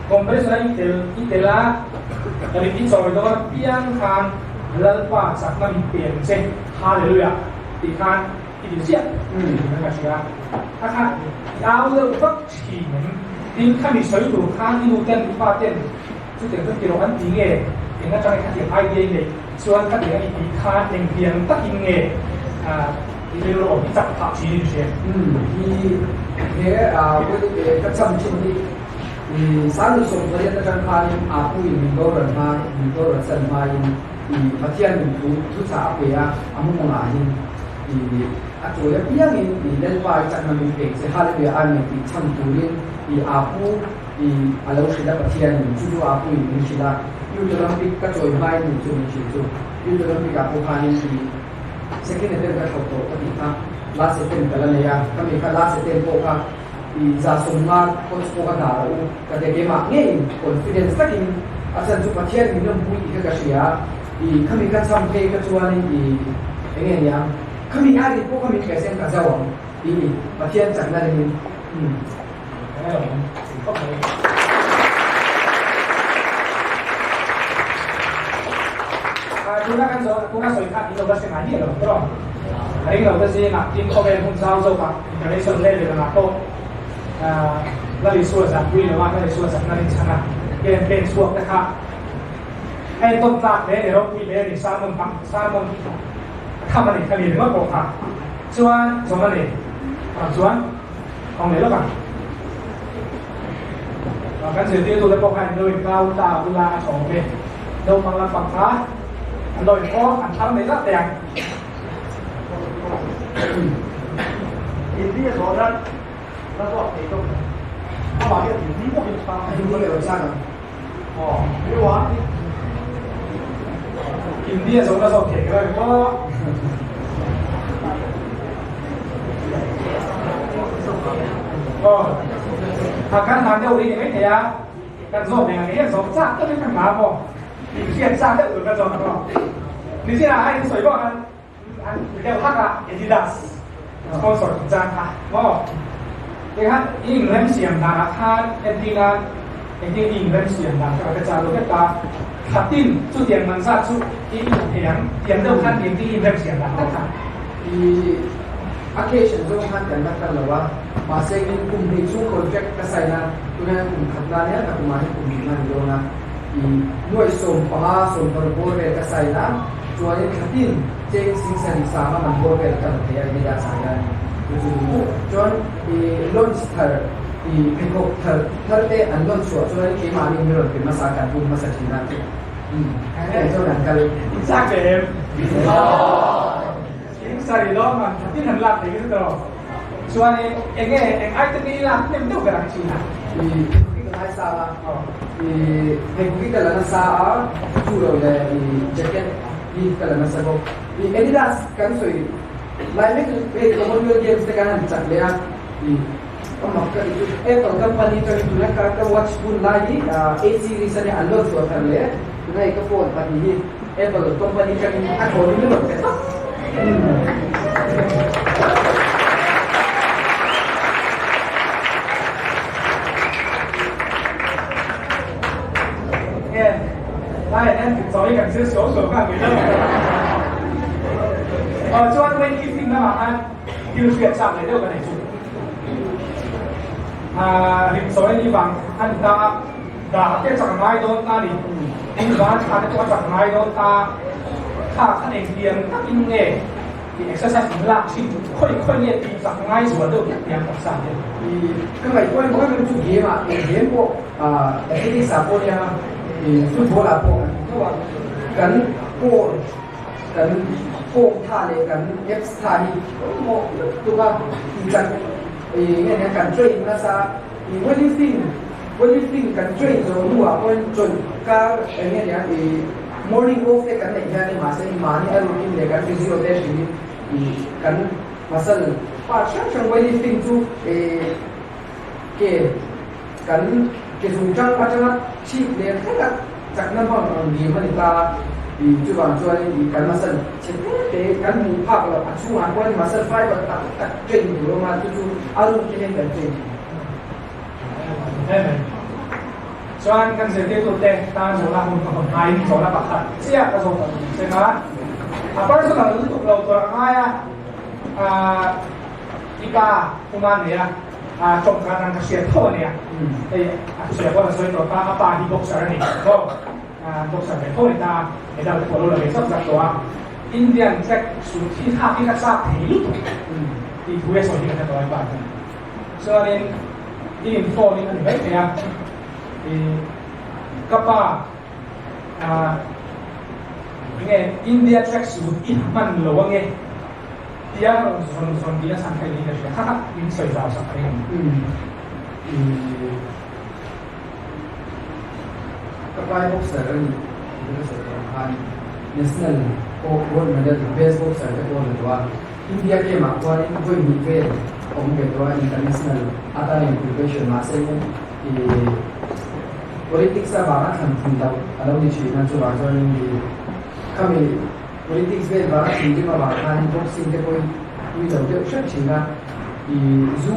Competition a i tel i tel a rit i chawi dawn apiang khan Lalpa chakna min pe ang che Hallelujah tih khan i ti chiah niin ka hria. A kha i au deuh vak thin em? Tin khami sawi tur khan i nu ten i pa ten Chutiang chuan tiraw an ti nge? Eng atangin khatiang idea i neih chuan khatiang a i tih khan engtiang takin nge i rilru awm hi chak phah thin in hria? Umm i he a ka cham thin hi i Sangni 18 atang khanin Apu in min boral hma min boral san hmain i Pathian in thu thuchah a pe a a mumangah hin i a chawi apiangin i Lalpa i chakna min pek che Hallelujah Amen tih cham turin i Apu I a lo hrilh a Pathian in chu chu a puiin min hrilh a, Youth Olympic ka chawi hmain min chu min hrilh chu. Youth Olympic ah pawh khanin i second attempt ka thlawh tawh ka tih kha last attempt ka la nei a, ka mi kha last attempt pawh kha i 150 coach pawh ka dah loh u ka tia keimah ngeiin confidence takin a chhan chu Pathian min lawmpui tih kha ka hria a, i khami ka cham phei kha chuanin i enge niang khami ai pawh kha min present ka zauh ang tih ni Pathian chakna ringin. Tuna kan zawh tuna sawi kha in lo la hre ngai miah lo ang tawh. A ring lo te zingah tin khawvel hmun zau zawkah international level angah pawh Lal Isua zanpui lo a, Lal Isua chakna rinchhan a pen pen chhuak te kha a entawn tlak hle a ni, ropui hle a ni, sermon tam sermon tham a ni khami ringawt pawh kha chuan zawm a ni. Chuan Awm leh lawk ang. Kan zirtirtute pawh khan lo inkau ta ula a tha awm e. Naupang lampang kha an lo inkhawm an thar mai zat teh ang. Hindi a zawh nan la zawk thei dawk lo. Amah hian hindi bawkin chhang. Hindi leh awm chhang ang. Aw, ni wa. Hindi a zawh la zawk thei ka la maw. Aw, a kan hlan deuh rih mai thei a, kan zawk leh ang hian zawk chak takin kan hla maw. Inhriat chak deuh tur kan zawk ang aw. Nichina a insawi bawk khan An deuh hak a, Adidas sponsor chungchang kha maw? Tikhan i inrem siam danah khan entirna engtin i inrem siam dan kha ka chah lo vek a, thlatin chutiang man zat chu i in thei ang tiang deuh khan engtin i inrem siam dan tak kha. I occasion zawng khan kan la kal lo a, mahse in kum hnih chung contract ka sign a, tunah hian kum khat la nia ka kumah hian kum hnih na ni dawn a, i nuaih 15 16 bawr vel ka sign a, Chuanin thlatin cheng 70 sanga man bawr vel ka la thei a Adidas ah hian chu chu chuan i launch thar i pheikhawk thar thar te an launch chhuah chuan keimahni min rawn pe hmasa kan bun hmasa thin a heng chuan an kal Chak ve em? 70 lawm man thlatin han lak thei ka tawh chuanin enge eng item i lak hnem deuh ber ang thin a? I pheikhawk hi ka ngaisang a I pheikhawk hi ka la nasa a, chu lo leh i jacket hi ka la nasa bawk. I Adidas kan sawi lai mek hei Commonwealth Games te kan han chak leh a, i ka mak ka ti chu Apple company atangin tuna ka ka watch bun lai hi A series a nia an lawn chhuah thar leh tuna hei ka phone pahnih hi Apple company atangin a thawn in a rawn pe tawp. Nge lai hian chawi kan zir suau suau nghal mai lo. Aw chuan weightlifting lamah khan thil hriat chak leh deuh ka nei chu. Rin chawi ni vang a ni ta a. Dah te chak ngai dawn ta ni. In van thla te pawh a chak ngai dawn ta. Thla khan engtiang takin nge i exercise in lak thin khawi khawi nge tih chak ngai zual deuh hian tiang taksa hian. I ka ngaihtuah em em chu game ah eng game pawh athletics ah pawh nia i football ah pawh kan tho a kan core kan form tha leh kan abs tha hi pawimawh lutuk a tih chak i nge nia kan train nasa i weightlifting Weightlifting kan train zawh hnuah pawhin chawlh kar eng nge nia i morning off te kan neih hian in mahse mahni a routine leh kan physio te hrilhin i kan muscle part hrang hrang weightlifting chu i ke kan ke zungtang atanga chhip leh thleka chakna hmang ang game a ni ta a, i chuvang chuanin i kan muscle chhe te te kan hmuh phak loh a chhungah pawhin muscle fiber tak tak train tur a awm a chu chu a room te hian kan train thin. Chuan kan zirtirtute tan zawhna hun ka hawn hmain zawhna pakhat chiah ka zawt ang tih cheng a, a personal lutuk lo tur a ngai a, i pa kuma nei a, tawngka atang ka hriat tho a nia, hei a thusawi pawh a sawi tawh ta, a pa hi boxer a ni maw, boxer ve tho a ni ta, medal te pawh a lo la ve zak zak tawh a, Indian track suit hi thlak hi ka chak thei lutuk tih thu hi a sawi hi ka hre tawh a i pa hian. Chuanin i in phone in a ni mai thei a, i ka pa ah enge India track suit i hman lo ange tia rawn zawn zawn tih a chhan kha in ka hria kha kha min sawi zau sak a ring. I ka pa hi boxer a ni tih ka sawi tawh ang khan national pawh gold medal best boxer te pawh a ni tawh a. India game ah khuanin vawi hnih vel awm ve tawh a, international atana in preparation mahse i politics avanga thlan thin loh a lo ni thin a, chuvang chuanin i khami politics vel vanga thinrim avang khanin boxing te pawhin pui lo deuh hrep thin a, i zu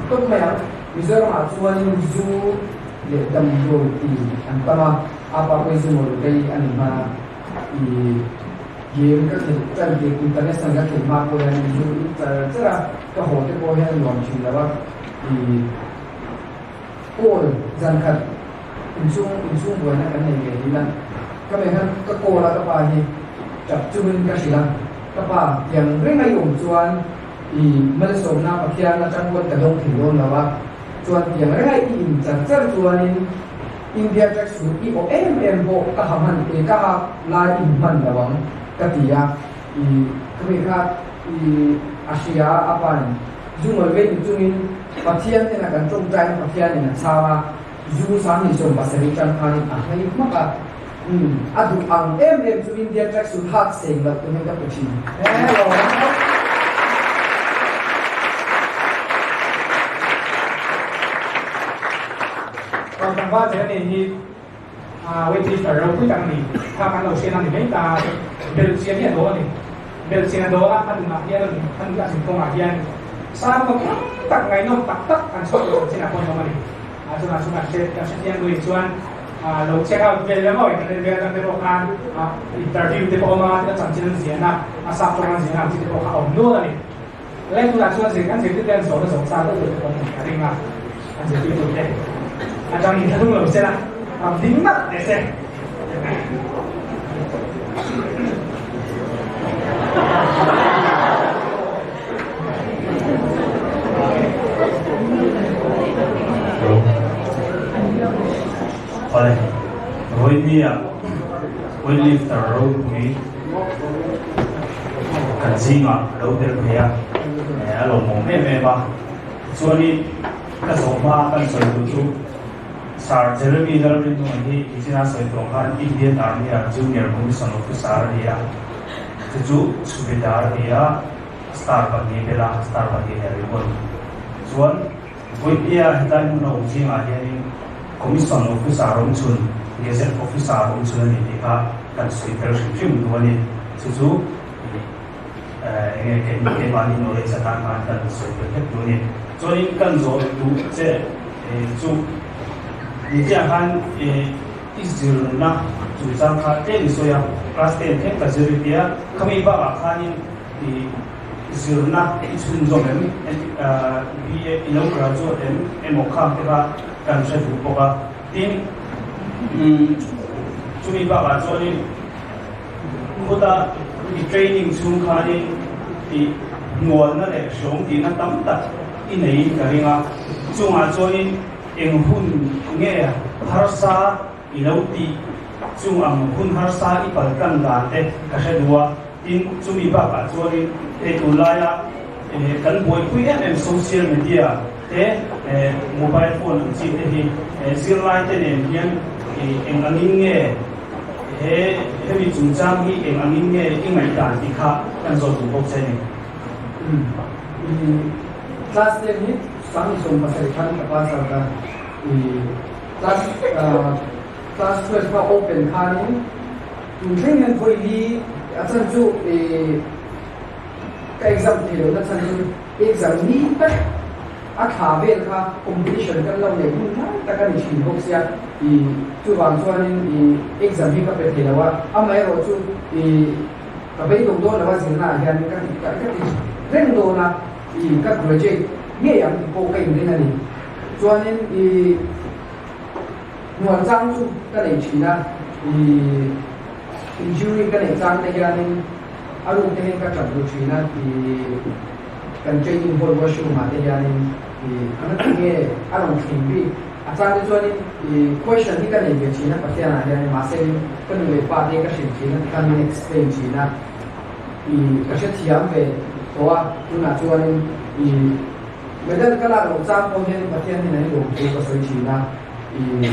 tawp mai ang Mizoram ah chuanin zu leh damdawi ti an tam a, apa pawhin zu mawlh vei a ni hman a, i. Game ka khelh tan tirh international ka khelh hma pawh hian zu in char char a, ka haw te pawh hian a nuam thin lo a, i call zan khat inchhung inchhung buaina kan nei ve thin a, ka mei khan ka call a ka pa hi tap chungin ka hrilh a, ka pa tiang reng a i awm chuan i malsawmna Pathian atang pawn ka dawng thei dawn lo a, chuan tiang reng a i in char char chuanin India track suit i awh em em pawh ka ha hman e ka ha lai i hmu hman lo ang ka ti a, i ka mi kha i a hria a pan zu ngawi vei duh chungin Pathian hnena kan tawngtaina Pathianin a chhang a, zu 27 tang khanin a hlei hmak a, umm a duh ang em em chu India track suit hak seng loh te hian ka pe thin. Hello. Chuan tlangval che ani hi weightlifter ropui tak a ni. Kha kan lo hriat a ni mai ta. Belhchian hi a dawl a ni. Belhchian a dawl a, a nunah hian a nun a nun a zin kawngah hian sang tam tak ngaihnawm tak tak kan chhuak tur chanchinah pawh an awm a ni. Chutah chu kan hre kan hrethiam lui chuan lo check out vel emaw internet vel atang te pawh khan interview te pawh a awm a, a chanchin an ziahna a sap tawng an ziahna ang chi te pawh kha a awm nual a ni. Lai tunah chuan zir kan zirtirte an zawhna zawh chak deuh deuh te pawh an a ring a, an zirtirtute atangin thlahlung lo se la, ram ding nalh teh se. Awle, vawinia weightlifter ropui Kan zingah a lo tel thei a, a lawmawm em em a. Chuanin ka zawh hma kan sawi duh chu Sir Jeremy Lalrintunga hi Nichina sawi tawh khan Indian Army-a Junior Commission Officer a ni a, chu chu Subedar a ni a, star pahnih bela star pahnih leh ribbon. Chuan Vawinia hetlai hmun a awm zingah hianin Commission Officer awm chhun, Gazette Officer awm chhun a ni tih kha kan sawi tel hrim hrim duh a ni. Chu chu eng nge keimahni knowledge atan khan kan sawi tel vek duh a ni. Chuanin kan zawh duh che chu nichiah khan i zirna chungchang kha tlem i sawi a, class ten thleng ka zir i tia, khami bakah khanin i Zirna i chhunzawm em? BA i lo graduate em? Emaw khang te kha kan hre duh bawk a. Tin, chumi bakah chuanin khuta i training chhung khanin i hnualna leh hreawm tihna tam tak i neiin ka ring a, chungah chuanin eng hun nge harsa i lo tih chung ang hun harsa i paltlang dan te ka hre duh a. Tin, chumi bakah chuanin hei tunlaia kan buaipui em em social media te, mobile phone ang chi te hi zirlaite nen hian eng angin nge he hemi chungchang hi eng angin nge i ngaihdan tih kha kan zawt duh bawk che a ni. Class ten hi 27 khan ka pass out a, class class 12 kha open khanin Tun thleng hian vawi li a chan chu ka exam thei lo na chan chu exam ni tak a thla vel kha competition kan lo neih hun lai tak a ni thin bawk sia i chuvang chuanin i exam hi ka pe thei lo a, amaherawh chu i ka beidawng dawn lo a zirna ah hian ka ti ka ti reng dawn a i ka graduate ngei ang tih pawh ka inring a ni chuanin i. Hnual chang chu ka nei thin a, i injury ka neih chang te hianin a room te hian ka tap duh thin a, i kan training hall washroom ah te hianin i a na nge a rawn thleng bik a chang te chuanin i question hi ka nei ve thin a Pathian ah hianin mahse ka nu leh pa te ka hrilh thin a tikhan min explain thin a, i ka hrethiam ve tawh a tunah chuanin i Medal ka lak loh chang pawh hian Pathian hian an lawm thu ka sawi thin a, i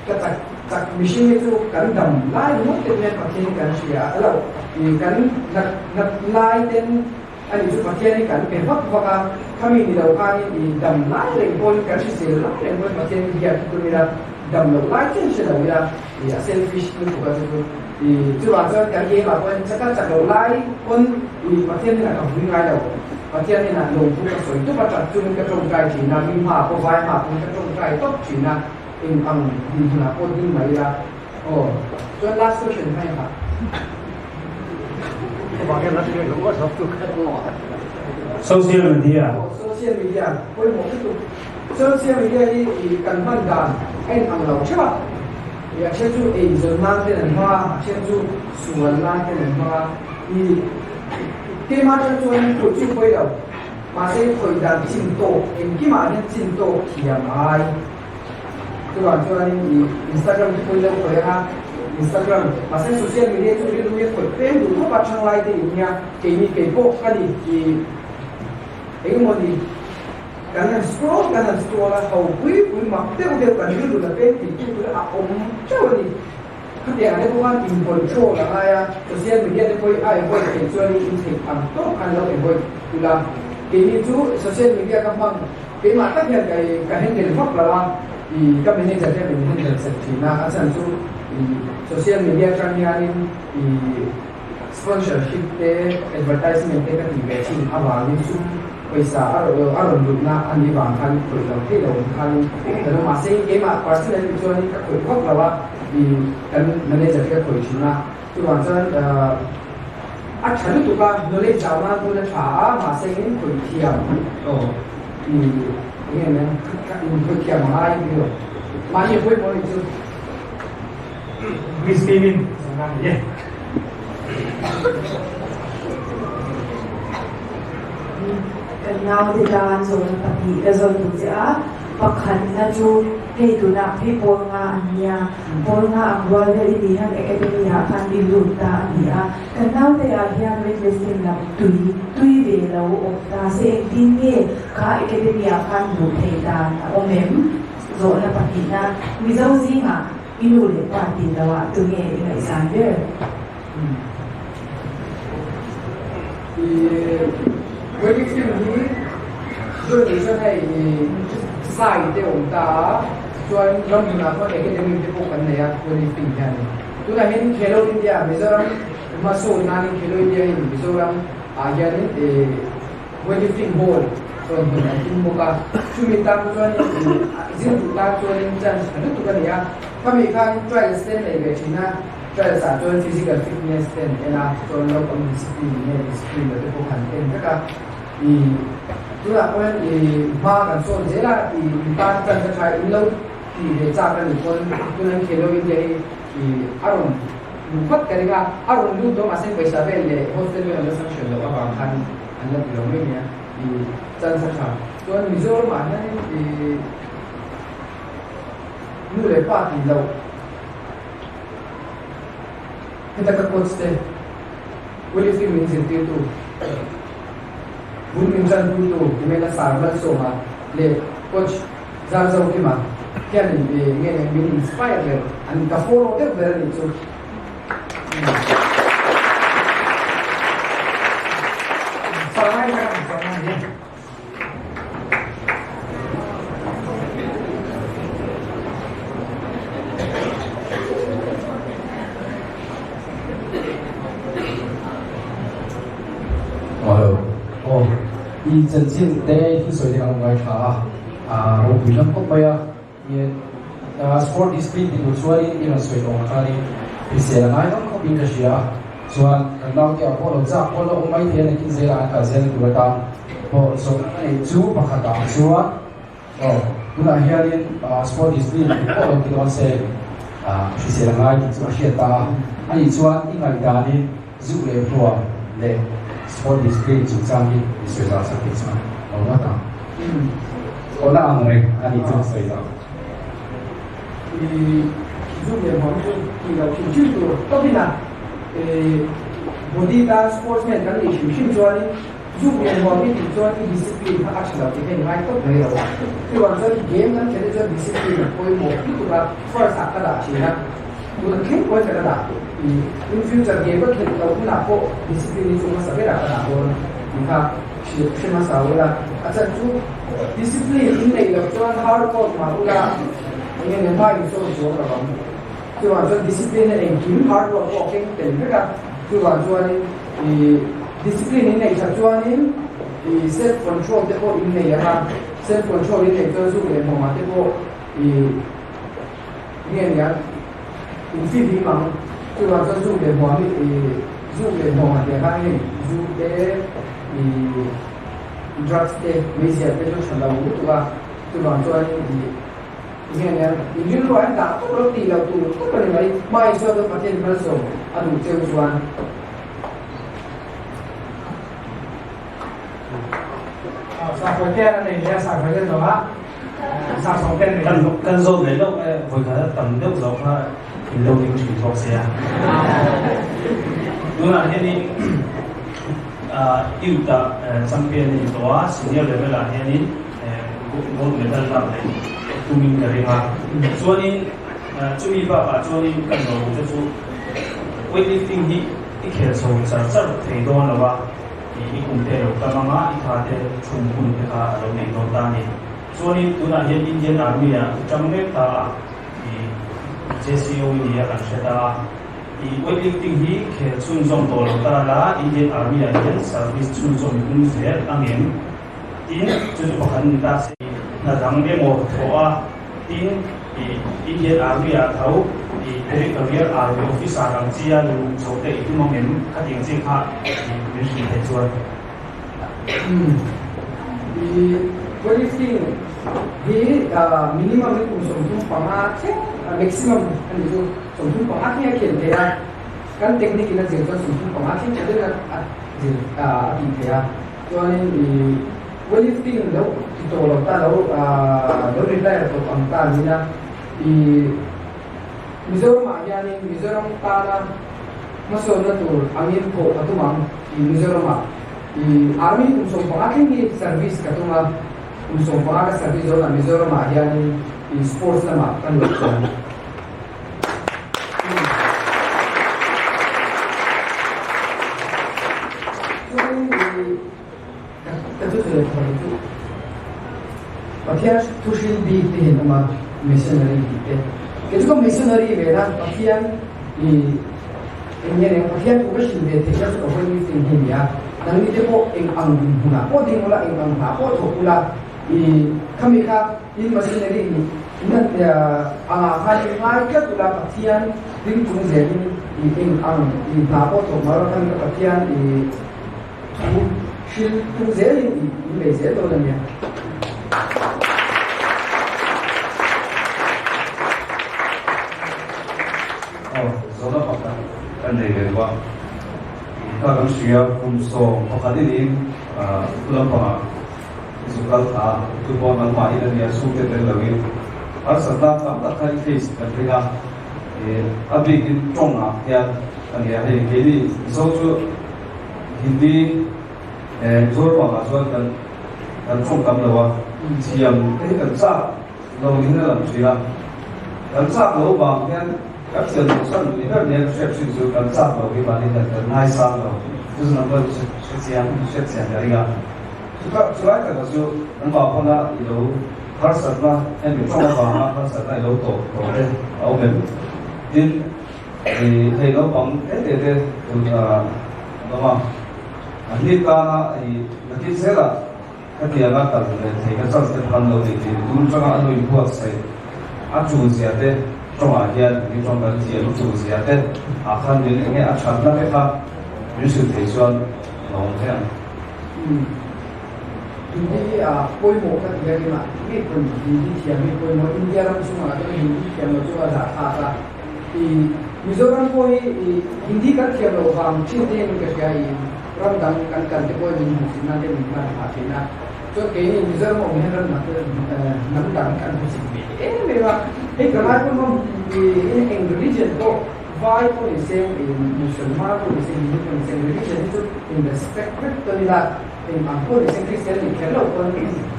ka chak chak mihring hi chu kan dam lai ringawt te hian Pathian hi kan hria a lo, i kan nat nat lai ten a nih chu Pathian hi kan pe vak vak a, khami ni lo khanin i dam lai reng pawhin kan hrisel lai reng pawhin Pathian hi biak hi tum ila, dam loh lai chen hre lo ila, i a selfish lutuk a chu chu, i chuvang chuan kan keimah pawhin chaka chak loh lai pawn i Pathian hian a ka vui ngai lo. Pathian inah lawmthu ka sawi tawp a, ṭap chungin ka ṭawngṭai ṭhin a, mi hmaah pawh vai hmaah pawhin ka ṭawngṭai tawp ṭhin a, eng ang dinhmunah pawh ding mai ila. Aw, chuan last question kha engah? Social media. Aw, social media pawimawh lutuk. Social media hi i kan hman dan a inang lo ṭheuh a, i a ṭhen chu eizawn nan ten an hmang a, a ṭhen chu sual nan ten an hmang a, i Keimah atang chuan khawih chu pawi lo, mahse khawih dan chin tawk engkimah hian chin tawk thiam a ngai. Chuvang chuanin i Instagram te pawhin lo khawih ang a, Instagram, mahse social media chu rilru hi a khawih peng duh khawp a, thanglai te in nia, keini kei pawh ka ni i engemaw ni kan han scroll kan han scroll a, ho pui pui mak deuh deuh kan rilru la peng thei tu tur a awm teuh a ni. Khatiang te pawh khan in control a ngai a, social media te pawh hi a avoid theih chuan in theih ang tawk khan lo avoid ula. Keini chu social media ka hmang keimah tak hian ka ka handle vak lo a, i ka manager hian min handle sak thin a, a chhan chu i social media atang hianin i sponsorship te advertisement te ka tih ve thin avangin sum Pawisa a rawn luhna a nih vang khan khawih lo theih lo ang khanin ka lo mahse keimah personally chuanin ka khawih vak lo a, i kan manager hi ka khawih thin a, chuvang chuan a tha lutuk a, knowledge zau nan pawn a tha a, mahse in khawih thiam aw i eng em em in khawih thiam a ngai tih lo mahni pawimawh a nih chu. Miss Steven, zan a ni e. Kan naute tan zawhna pahnih ka zawt duh che a, pakhatna chu hei tunah phei pawl nga an nia, pawl nga ang rual vel i tih hian academy ah khan i lut ta a ni a, kan naute ah hian weightlifting lam tui tui ve lo awm ta se engtin nge kha academy ah khan luh theih dan a awm em? Zawhna pahnihna, Mizo zingah I nu leh pa tih loh ah tunge i ngaihsan ber? I wedding film hi join tur chuan hei i sai te awm ta a, chuan ram hmunah chuan academy te pawh kan nei a wedding film hianin. Tunah hian Khelo India Mizoram hmasawn nanin Khelo India in Mizoram ah hianin i Weightlifting hall rawn hmun an tum bawk a, chumi tan chuanin zir duh tan chuanin chance tha lutuk a ni a, khami khan trials te an nei ve thin a, trials ah chuan physical fitness te an en a, chuan naupang discipline nge discipline lo te pawh kha an en vek a, ih tunah pawh hian ih hma kan sawn zel a, ih in tan chance a tha in lo. Tih ve chak a nih pawn tuna an Khelo India hi ih a rawn luh phawt ka ring a, a rawn lut dawn mahse pawisa vel leh hostel vel an la sanction loh avang khan an la ti lo mai nia ih chance a tha. Chuan Mizoram ah hianin ih nu leh pa tih loh heta ka coach te weightlifting min zirtirtu bul min tanpuitu Himena Sar Malsawma leh coach Zar zo kima hian in pe nge nge min inspire ber an ka follow deuh ber anih chu. Hello. Oh, i chanchin te hi sawi te kan ngaithla a. A ropui hlawm khawp mai a, nia sport discipline ti tur chuanin i rawn sawi tawh ang khanin hrisel a ngai hlawm khawpin ka hria a, chuan kan naute ah pawh lo chak pawh la awm mai thei a nakin zelah an kal zel tur atan pawh zawhna ka neih chu pakhat ah chuan aw tunah hianin sport discipline ti pawh lo ti dawn se hrisel a ngai tih chu a hriat ta a, anih chuan i ngaihdanin Zuk leh hluam leh sport discipline chungchang hi i sawi zau sak tih chuan a awm ngawt ang. Awna ang reng a nih chu sawi zau. I zuk leh hmuam chu tih loh hrim hrim tur tawpin a body tan sportsman kan nih hrim hrim chuanin zuk leh hmuam i tih chuan i discipline kha a tha lo tih kha in ngai tawp mai lo a. Chuvang chuan game kan khelh hi chuan discipline a pawimawh lutuk a, first ah ka dah thin a. Tuna thleng pawhin ka la dah tih in future game ka khelh loh hunah pawh discipline hi chu hmasa berah ka dah dawn tih kha hrilh hre hmasa ula. A chan chu discipline in neih loh chuan hard work mah ula eng nge hma in sawn chuang lo ang. Chuvang chuan discipline a engkim hard work pawh a keng tel vek a, chuvang chuanin ih discipline in neih that chuanin ih self control te pawh in nei ang a, self control in neih chuan zuk leh hmawmah te pawh ih Nge nia in fi hlim ang chuvang chuan zu leh hmuam hi ih zu leh hmuam ah tiang khan hei zu te ih drugs te meizial te chu tha lo lutuk a chuvang chuan ih nge nia in rilru ah hian dah tawp lo tih loh tur tawp a ni mai hma in sawi chuan Pathian malsawm a duh cheu chuan. Sakhaw te a nei leh a sakhaw te zawh a. Kan zawt leh loh e, vawikhat a tam deuh zawk kha in lo ding thin bawk sia. Tunah hianin youth ah champion a ni tawh a, senior level ah hianin gold medal lak leh tumin ka ring a. Chuanin chumi bakah chuanin kan lo te chu weightlifting hi i khel chho char char thei dawn lo a. I kum te lo tam anga i tha te chhum hun te kha a lo nei dawn ta a ni. Chuanin tunah hian Indian Army ah i tang mek ta a, i JCO i ni a kan hre ta a. I weightlifting hi khel chhunzawm tawh lo ta la Indian Army ah hian service chhunzawm i tum zel angem? Tin, chu chu pakhat a ni ta se. Hna dang emaw thawh a, tin i Indian Army ah tho i Territorial Army Officer ang chi a luh chho te i tum angem? Khatiang chi kha i min hrilh theih chuan. Umm i weightlifting hi minimum in kum 35 thleng maximum a nih chu 35 thleng a khel thei a, kan technique in a zir chuan 35 thleng tha deuhin a zir a tih theih a. Chuanin i weightlifting lo ti tawh lo ta lo lo retire tawp ang ta nila i Mizoram ah hianin Mizoram tana hmasawnna tur angin thawh ka tum ang i Mizoram ah i army kum 15 thleng hi service ka tum a kum 15 ka service dawn ah Mizoram ah hianin i sports lamah ka lut chuan. Pathian thu hrilh bik te hian awm a, missionary tih te. Kei chu ka missionary ve na, Pathian i eng nge eng Pathian thu ka hrilh ve theih na chu ka hawi meeting hi a ni a. Nangni te pawh eng ang dinhmunah pawh ding ula, eng ang hna pawh thawk ula, i khami kha in missionary nih na angah khan in ngai tlat ula, Pathian ring chung zelin i eng ang i hna pawh thawk mai ula, khami kha Pathian i Thu hrilh tum zelin i in bei zel dawn a nia. lo a. Ka kan hria kum 11 i niin thu lampangah i zu kal thla a, chu pawh nangmahin a nia chhungte tel loin harsatna tam tak kha i face kan ring a, a bikin tawngah hian a nia hei keini Mizo chu Hindi Mizoramah chuan kan kan tawng tam lo a, thiam te hi kan chak lo niin a lang thin a, kan chak lo vang hian kan thiam loh chhan ni ber nia ka hriat thin chu kan chak lo hi mahni hian kan ngaisang lo, chu chu nang pawh hrechiang hriatchian ka ring a, chu chulai takah chu nangmah pawn a i lo harsatna hemi tawng avanga harsatna i lo tawh tawh te a awm em? Tin, i hei naupang te te te tun an awm a, an ni tana i nakin zelah Khatianga kal leh thei ka chance te phan lo ni tih tun atanga a nui buatsaih a tul zia te tawngah hian mi tawng kan thiam a tul zia te ah khan min enge a thatna te kha min hrilh thei chuan a awm thei ang. Hindi hi a pawimawh ka ti a keimah ngei pawn Hindi thiam hi pawimawh India ram chungah chuan Hindi thiam lo chu a zah thlak a i Mizoram pawh hi i Hindi kan thiam loh vang thin te in ka hria i Ram dang kan kal te pawhin min hmuhsit nan te min hman phah thin a, chuan keini Mizoram awm hian ram dang te hnam dang kan hmuhsit ve em em a, hei ka ngai pawh hlawm i eng religion pawh vai pawh ni se Musalman pawh ni se Hindu pawh ni se religion hi chu in respect vek tawn ila eng ang pawh ni se Christian ni kher lo pawn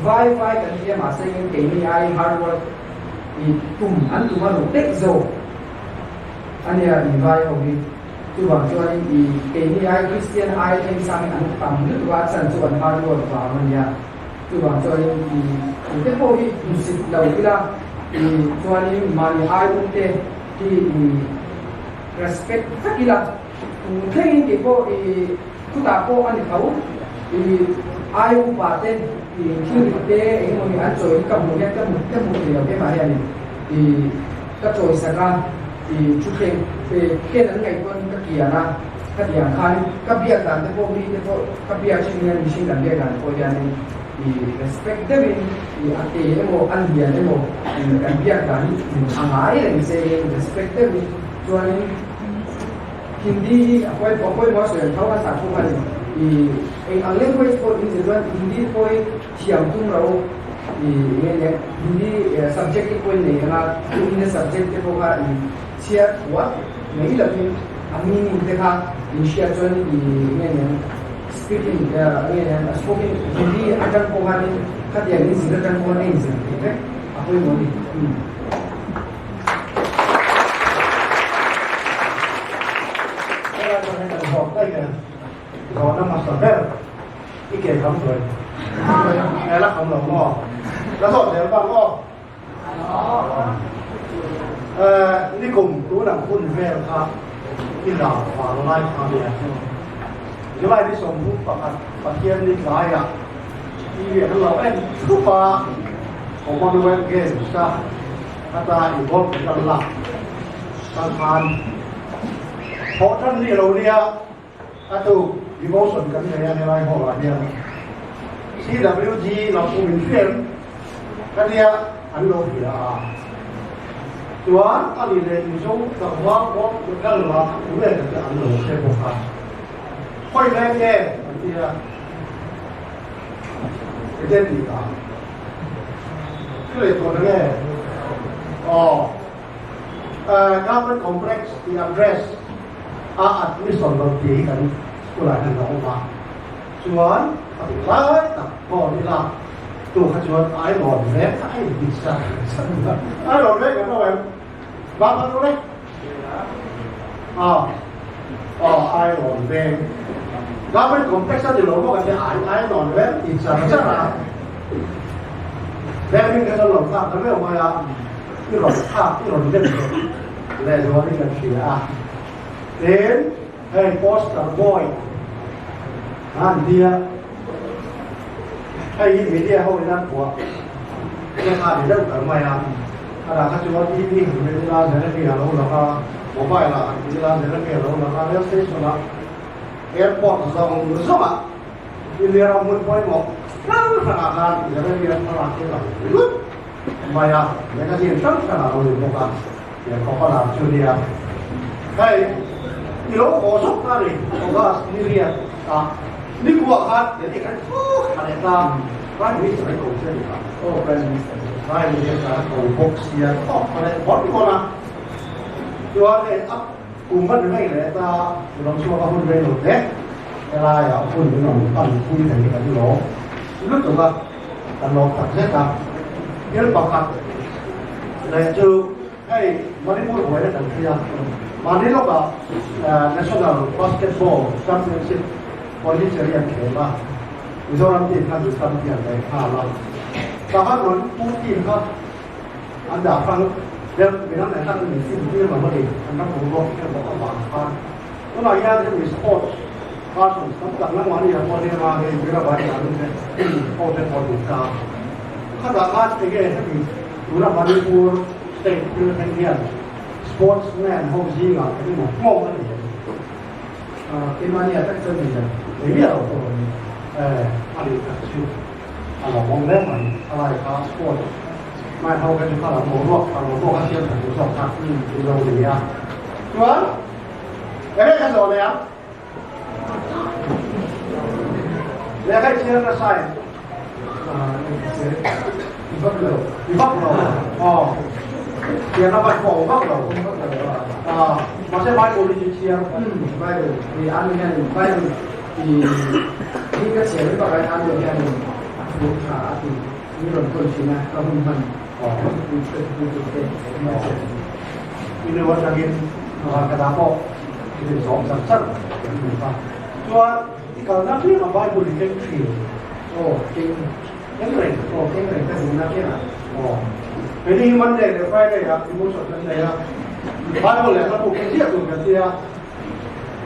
vai vai kan ti a mahse engin keini ai hard work i tum an tum a ruh daih zawk ania i vai ho hi. Chuvang chuanin i keini ai Kristian ai thleng sang hi an tam lutuk a, a chhan chu an hard work vang a nia. Chuvang chuanin i tute pawh hi hmusit lo ila, i chuanin mahni ai um te hi i respect vek ila, tu thlengin kei pawh i khutah pawh a ni tho, i ai upa te i thil rit te engemaw ni an chawi hi ka hmuh hian ka hmu ka hmu thei lo keimah hianin i ka chawisak a. I thutthleng pe ken an ngaih pawn ka kian a, ka ti ang khan ka biak dan te pawh mi te pawh ka biak thin hian mihring kan biak dan te pawh hianin i respect deuhin i a te emaw a lian emaw i kan biak dan hi a ngai reng se in respect deuhin chuanin Hindi hi a pawi a pawimawh a sawi ang tho a sah pawh khan i eng ang language pawh in zir chuan Hindi pawh hi thiam tum ro i nge nge Hindi subject te pawh in nei anga Hindi subject te pawh kha i chhiar thuah mai lovin a meaning te kha in hriat chuan i nge nge speaking nge nge spoken Hindi atang pawh khanin khatiang in zir atang pawh a inzir thei vek a pawimawh a ni. Helai chuan hei kan zawk daih e, zawhna hmasa ber. I ke kham duai. E la kham lo maw? La zawt zel bang aw. Eh, nikum tunang hun vel kha i lar vang lai kha nia. July ni 31 Pathian ni tlaiah TV an lo en thup a, Commonwealth Games a ata i gold medal lak tan khan thawhtan ni lo nia. A tu devotion kan nei a helai hall ah hian CWG lam pawh min hria em ka nia an lo hria a chuan a ni leh Mizo tlangval pawh kal la kha tu nge te an lo hre bawk a khawi leng nge an ti a enge tih dan hre leh tawh na nge aw Government Complex tih address a admission lo tih hi kan school ah hian a awm a, chuan a ti lai tak pawh ila tu kha chuan Ailawn veng kha a inti char char a, Ailawn veng kan awm em? Ba ba ru le? Aw aw Ailawn veng Government Complex a ni lo maw kan ti Ailawn veng ti char char a, veng hming kha chuan lo thlak ta meuh mai a. I rawn thlak i rawn lem leh leh zual in kan hria a. Tin, hei poster boy an tia, hei hi media ho in an phuah te kha a ni deuh kar mai a. A dah kha chuan TV han rin ila Jeremy a lo lang a, mobile ah han ti ila Jeremy a lo lang a, rail station ah, airport zawng zawng ah India ram hmun pawimawh hrang hrang ah khan Jeremy a thlalak hi a lang lut. Mai a, magazine hrang hrang a lo ni bawk a, tiang khawpa lar chu nia. Hei. I lo haw zawk ta ni, August ni riat ah nikuah khan Delhi kan thawk tha leh ta, Prime Minister an ko che a ni kha. Aw Prime Minister. Prime Minister an ko bawk sia thawk tha leh vawn vawn a. Chuan hei a kum va ni mai leh ta, i lo chhuak a hun rei lo te, helaiah hun min rawn pan pui thei hi kan lawm lutuk a, kan lawm tak zet a. Thil pakhat leh chu Hei Manipur buaina kan hria a, mahni lawkah National Basketball Championship Pondicherry an thlem a, Mizoram team khan an champion ve nghal a, Tahan Manipur team kha an dah hrang deuh, midang leh khan an insim tir lo a ni, an ram boruak hian bawk avang khan. Tunah hian hemi sports persons tam tak nangmahni ah pawh nia hei Mirabai Chalu te ho te pawh an ta. Khatah khan enge hemi Tuna Manipur state thil thleng hian sportsman ho zingah eng emaw nghawng a nei em? Keimahni ah tak chuan nei lo. Nei miah lo pawh a ni. Eh, a nih tak chu a lo awm hle mai. A lai kha sport man ho kha chu kha lam boruak tha lo pawh kha siam tha duh zawk kha i lo ni a. Chuan enge ka zawh leh ang? Lehkha i chhiar nasa em? I vak lo. I vak lo. Aw. Chhiarna ban pawh a vak lo. Ah, mahse Bible hi chu chhiar. Bible. I an hian Bible i hi ka chhiar vek a an hian a thu tha a ti. Mi rawn tawn thin a, ka hun hman. Aw. Ka thupui ka thupui tur te. I nu atangin ka dah pawh. I rin zawm char char kan hmu kha. Chuan i kalna piang a Bible i keng thin. Aw, keng. Keng reng. Aw, keng reng ka zinna piang ah. Aw. Keini hi Monday leh Friday ah devotion kan nei a. Bible leh hla bu keng ziah tur kan tia.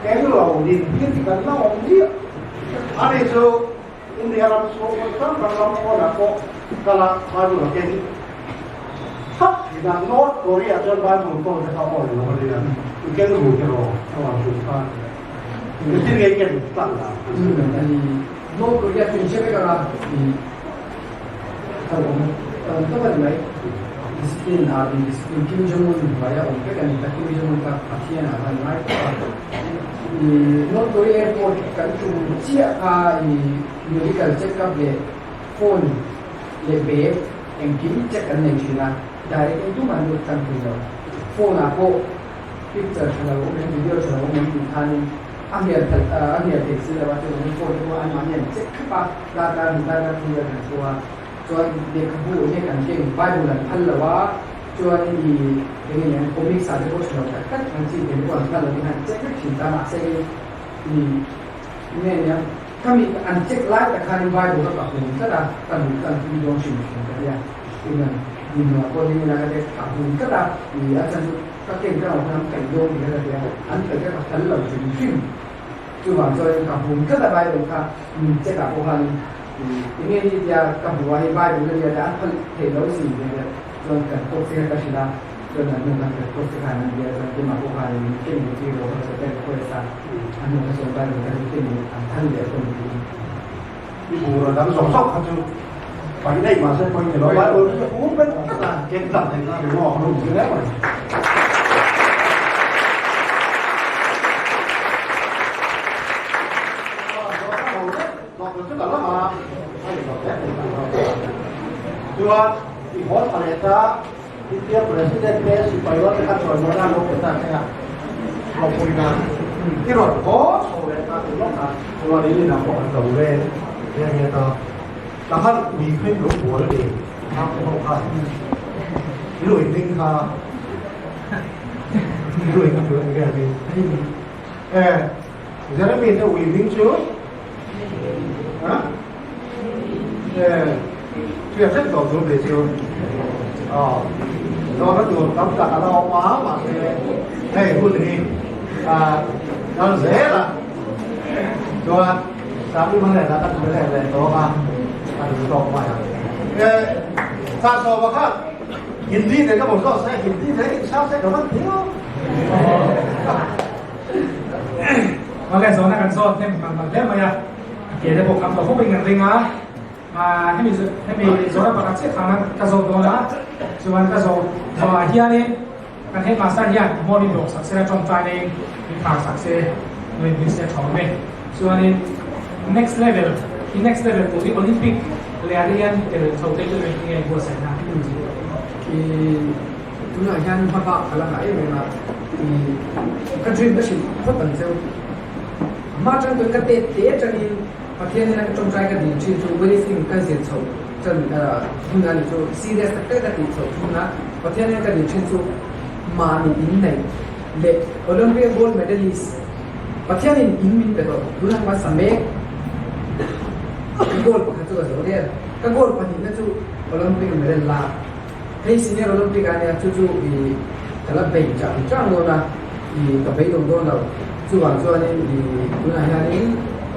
Keng lo din hir hi kan la awm ziah. Ani chu India ram chhung hmun hrang hrang ram pawnah pawh kala Bible a keng thap thin a, North Korea chuan Bible pawh te kha awi lo a nia, i keng ru te rawh a rawn hrilh khan engtin nge i ken tlang dan? North Korea chu in hre vek anga i hlauhawm tam tawk a ni mai. Discipline army discipline Kim Jong Un hnuaia awm vek a ni ta, Kim Jong Un kha Pathian ah khan ngai tawk a. I North Korea airport kan tum chiah kha i medical check up leh phone leh bag engkim check an nei thin a, direct in tumah an lut tlang thei lo. Phone ah pawh picture tha lo awm em, video tha lo awm em tih khanin a hnial that a hnial theih si lo a, chuvangin phone te pawh anmahni an check thlap a, darkar hnih darkar thum vel kan chhuak a. Chuan lehkhabu enge kan keng Bible an phal lo a, chuan i enge ni ang comics ah te pawh tha lo tak tak ang chi te pawh an phal lo in an check vek thin ta mahse in i enge ni ang khami an check lai tak khan in Bible kha ka hum tlat a, ka luh chu an tui dawn hrim hrim ka tia in an dinhmun ah pawh ding ila ka tia ka hum tlat a, i a chhan chu ka ken ka lo khan an paih dawn tih kha ka tia an paih kha ka phal lo hrim hrim chuvang chuan in ka hum tlat a Bible kha min check ah pawh khan in Enge ni tia ka hmu a, hei Bible a nia tia an phal theih lo si nia tia chuan kan coach te kha ka hrilh a, chuan an nu khan kan coach te khan an bia chuan keimah pawh khan min ken duh tir lo kha ka request a, an nu kha chuan Bible kha min ken duh an phal leh pawh ni tiin. I bur a dang zawk zawk kha chu paih daih mahse pawi ni lo, Bible chu ka hmu bet tlat a, ken tlat theih na ringawt a rum hle mai. Chuan i haw tha leh ta India President te sipai rual te kha chawimawi nan lo pe ta che a, ropui nan i rawn haw chho leh ta tih lawk a. Chuan in inah pawh an lo leng nghe nghe ta. Ta khan ui hming lo bual a ni naute ho khan i lui hming kha i lui kha chu enge a hming? E Jeremy te ui hming chu ha e hriat hrep tawh tur ni chu aw zawhna tur tam tak a la awm a mahse hei hun hi a kal zel a chuan sami hmangaihna kan hmu leh leh tawh a a duh tawk mai a e sa sawma kha Hindi te ka bawm zawk se Hindi te in sa se ka man thiam. Awle zawhna kan zawt hnem hman hman hle mai a, a ke te pawh kham tawh khawp in kan ring a, hemi hemi zawhna pakhat chiah khan ka zawt dawn a, chuan ka zawh zawhah hianin Kan headmaster hian hmawr in dawh sak sela tawngtai na in min khar sak se nuin min se tha awm e. Chuanin next level hi next level tur hi Olympic leh ah te hian tel chho te chu engtin nge buatsaih na? I tunah hian hmabak ka la ngah em em a, i ka dream ka hrilh phawt ang cheu. Hma atang chuan ka tet te atangin Pathian ina ka tawngtai ka dil thin chu weightlifting ka zir chhoh tan hun a ni chu serious tak tak ka tih chhoh hun a Pathian ina ka dil thin chu mahni in nei leh Olympia gold medalist Pathian in in min pe tawh tunah khan sa mek ka goal pakhat chu ka zo der ka goal pahnihna chu Olympic medal lak hei senior Olympic a nia chu chu i ka la bei chang chang dawn a i ka beidawng dawn lo chuvang chuanin i tunah hianin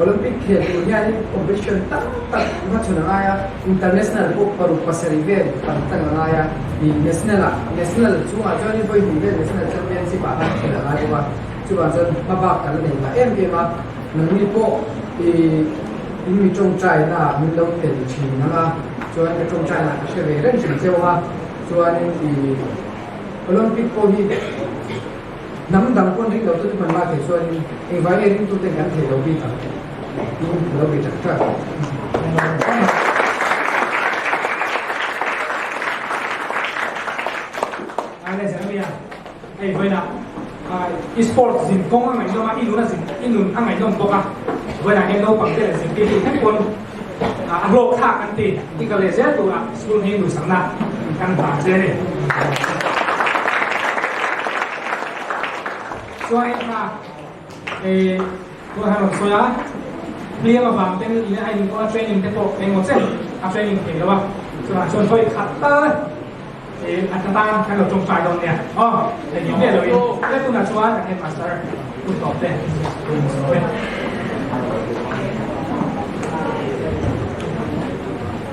Olympic khel tur hianin competition tam tak hmachhawn a ngai a international pawh paruk pasarih vel tam tak a ngai a i national ah national chungah chuanin vawi hnih vel national championship ah khan khel a ngai bawk a chuvang chuan hmabak kan la nei ngah em em a nangni pawh i in mi tawngtaina ah min lo tel thin ang a chuan ka tawngtaina ah ka hre ve reng thin cheu a chuanin i Olympic pawh hi hnam dang pawn ring lo tute hman lak thei chuanin engvai nge ringtute kan thei lo bik ang tiin ka lo bei tak tak. Ai Jeremia hei vawiinah i sports zin kawng a ngaihnawm a i nun a zin i nun a ngaihnawm bawk a vawiinah hian naupang te leh zirtirtu thleng pawn a hlawk thlak an ti i ka leh zel turah school hi duhsakna kan hlan che a ni. Chuanin kha eh tun han rawn sawi a hliam avang ten in a inkawl a training te pawh engemaw chen a training thei lo a chuvang chuan vawi khat tal Eh, a tan kan lo tawngtai dawn nia. Aw, engkim nge lo in. Tle tunah chuan kan headmaster hun tawp te.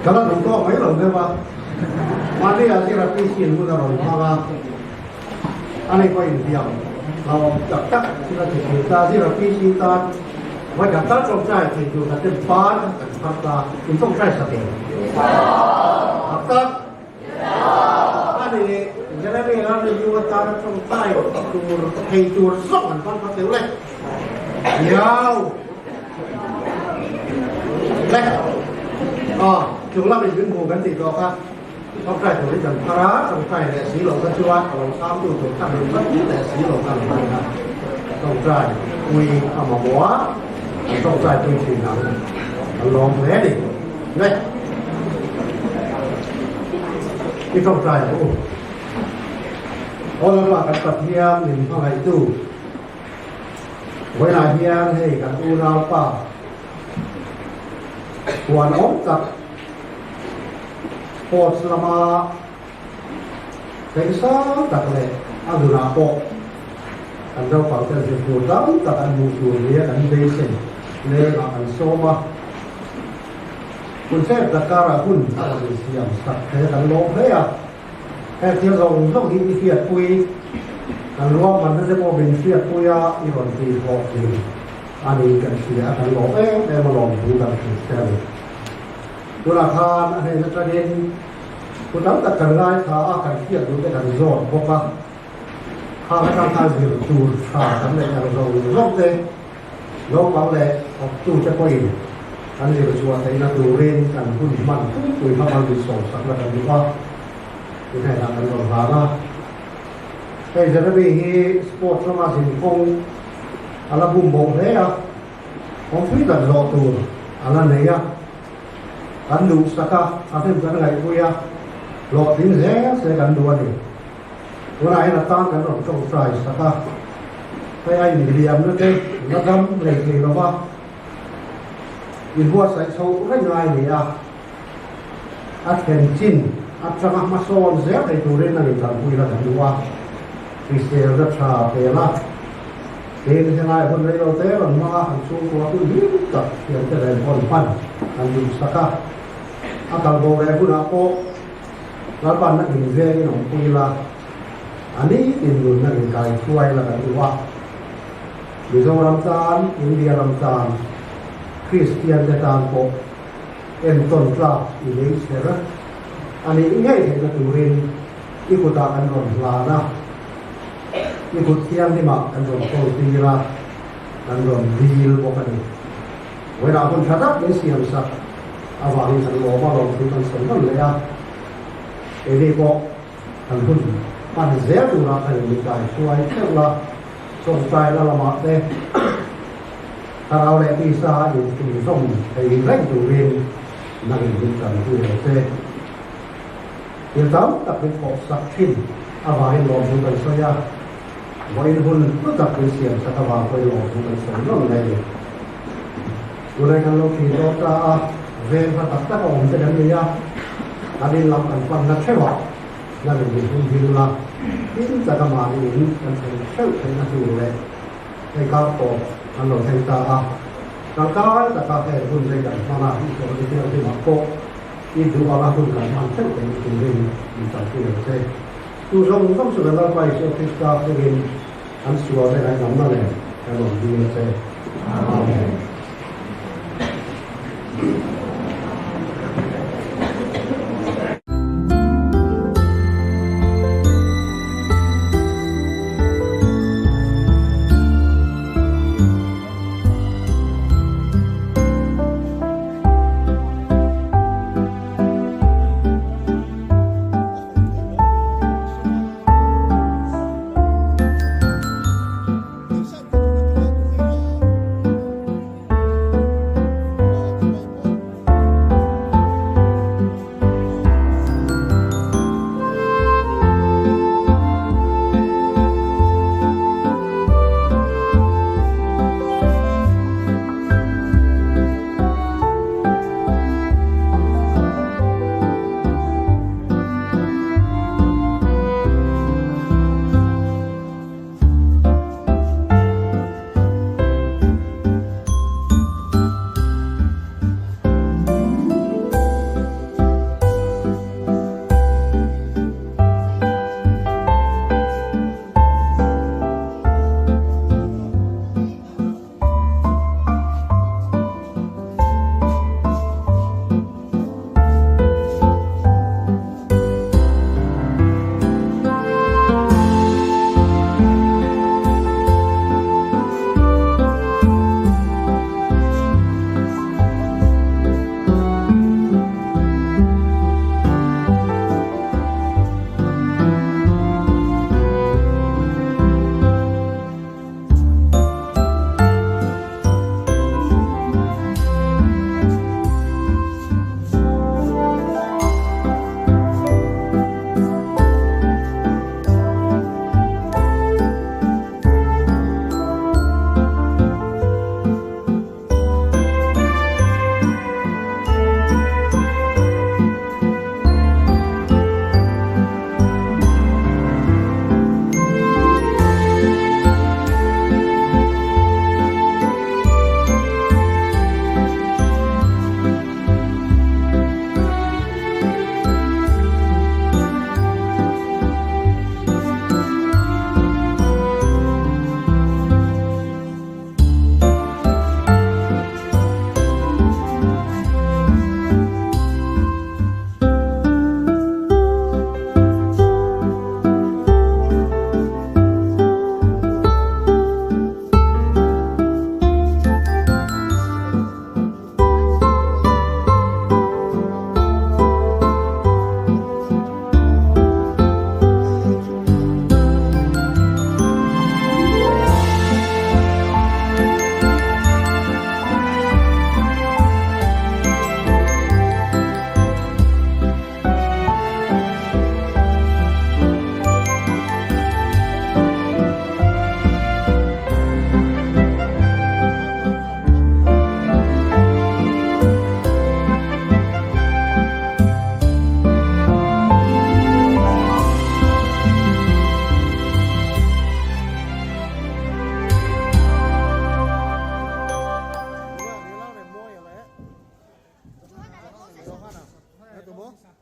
Ka la duh tawk mai lo deuh a. Mahni ah zira PC in hun a rawn hmang a. Ani pawh inhliam hlauhawm tak tak thil a ti thei ta. Zira PC tan vawi khat tal tawngtai thei tur khat ten ban kan phar ta. In tawngtai sak em? Tak tak. Ani Jeremy a review atana tawngtai tur thei tur zawk an hmang kha teuh le. Diau. Le. Aw, chung lamin min hmu kan tih tawh kha. Tawngtai tur hi kan phar a, tawngtai leh si lo kha chuan a lo chhangtu tur kha min hman leh si lo kha lo hman kha. Tawngtai pui a mamawh a, an tawngtai pui thin ang. An lawm hle a ni. Le. I tawngtai ang u. Aw Lalpa kan Pathian min hmangaihtu, vawiinah hian hei kan unaupa huan awm tak sports lama thleng sang tak leh a nunah pawh kan naupang te zir tur tam tak an hmuh tur nia kan beisei lengah kan sawm a. Hun tlem tak karah hun a rawn insiam sak thei a kan lawm hle a. Heng thil zawng zawng hi i hriatpui, kan ruahmanna te pawh min hriatpui a, i rawn tihhlawh thin a ni kan hria a, kan lawm em em a lawm thu kan hrilh che a ni. Tunah khan a hnen atangin thu tam tak kan ngaithla a, kan hriat duh te kan zawt bawk a. Khang atang khan zir tur tha kan neih ang zawng zawng te Naupang leh thawktute pawhin kan zir chhuah theihna turin kan hun hman pumpui kha mal min sawmsakna kan duh a, i hnenah kan rawn hlan a. Hei Jeremy hi sports lama zinkawng a la bum bo hle a, kawngpui tak zawh tur a la nei a, kan duhsak a, a hnem kan ngaihpui a, hlawhtling zel se kan duh a ni. Tunah hian a tan kan rawn tawngtai sak a, hei a inhliamna te la dam rei thei lo va, inbuatsaih chhoh reng ngai a ni a, a thlen chin atanga hmasawn zel thei turin a intanpui la kan duh a, hriselna tha pel a, tin helai hun rei lo te rawn hmang a, an chhungkua hun hlim tak thiante nen hawn hman an duhsak a, a kalbo leh hunah pawh. Lalpan na in vengin awmpui la, a nitin nunna in kai hruai la kan duh a. Mizoram tan, India ram tan, Kristian te tan pawh entawn tlak i lei chher a nih ngei theihna turin i kutah kan rawn hlan a. I kut thianghlimah kan rawn kawl tir a, kan rawn dil bawk a ni. Vawiinah hun tha tak min siam sak avangin kan lawm a, lawmthu kan sawi nawn leh a. Keini pawh kan hun hman zel turah kan inkai hruai theuh la, tawngtaina lamah te thlarau leh tisa inchhunzawm thei reng turin nangin min tanpui lo che. Thil tam tak min thawh sak thin avangin lawmthu kan sawi a, vawiin hun hlu tak min siam sak avang pawhin lawmthu kan sawi nawn mai a ni. Tunai kan lo thlir dawn ta a, veng hla tak tak a awm te kan ni a, kan in lam kan panna theuh ah lan in min hun him la, him taka mahni in kan thlen theuh theihna tur leh hei kar tawp an lo thleng ta a, tangkai taka heng hun te kan hman a, i tawrh ni thianghlimah pawh I duh anga hun kan hman theuh theih na turin min tanpui ang che. Chu zawng zawng chu kan Lalpa Isua Krista hmingin an sual te ngaihdamna nen kan rawn dil a che. Amen.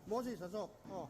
Moses a zawk aw.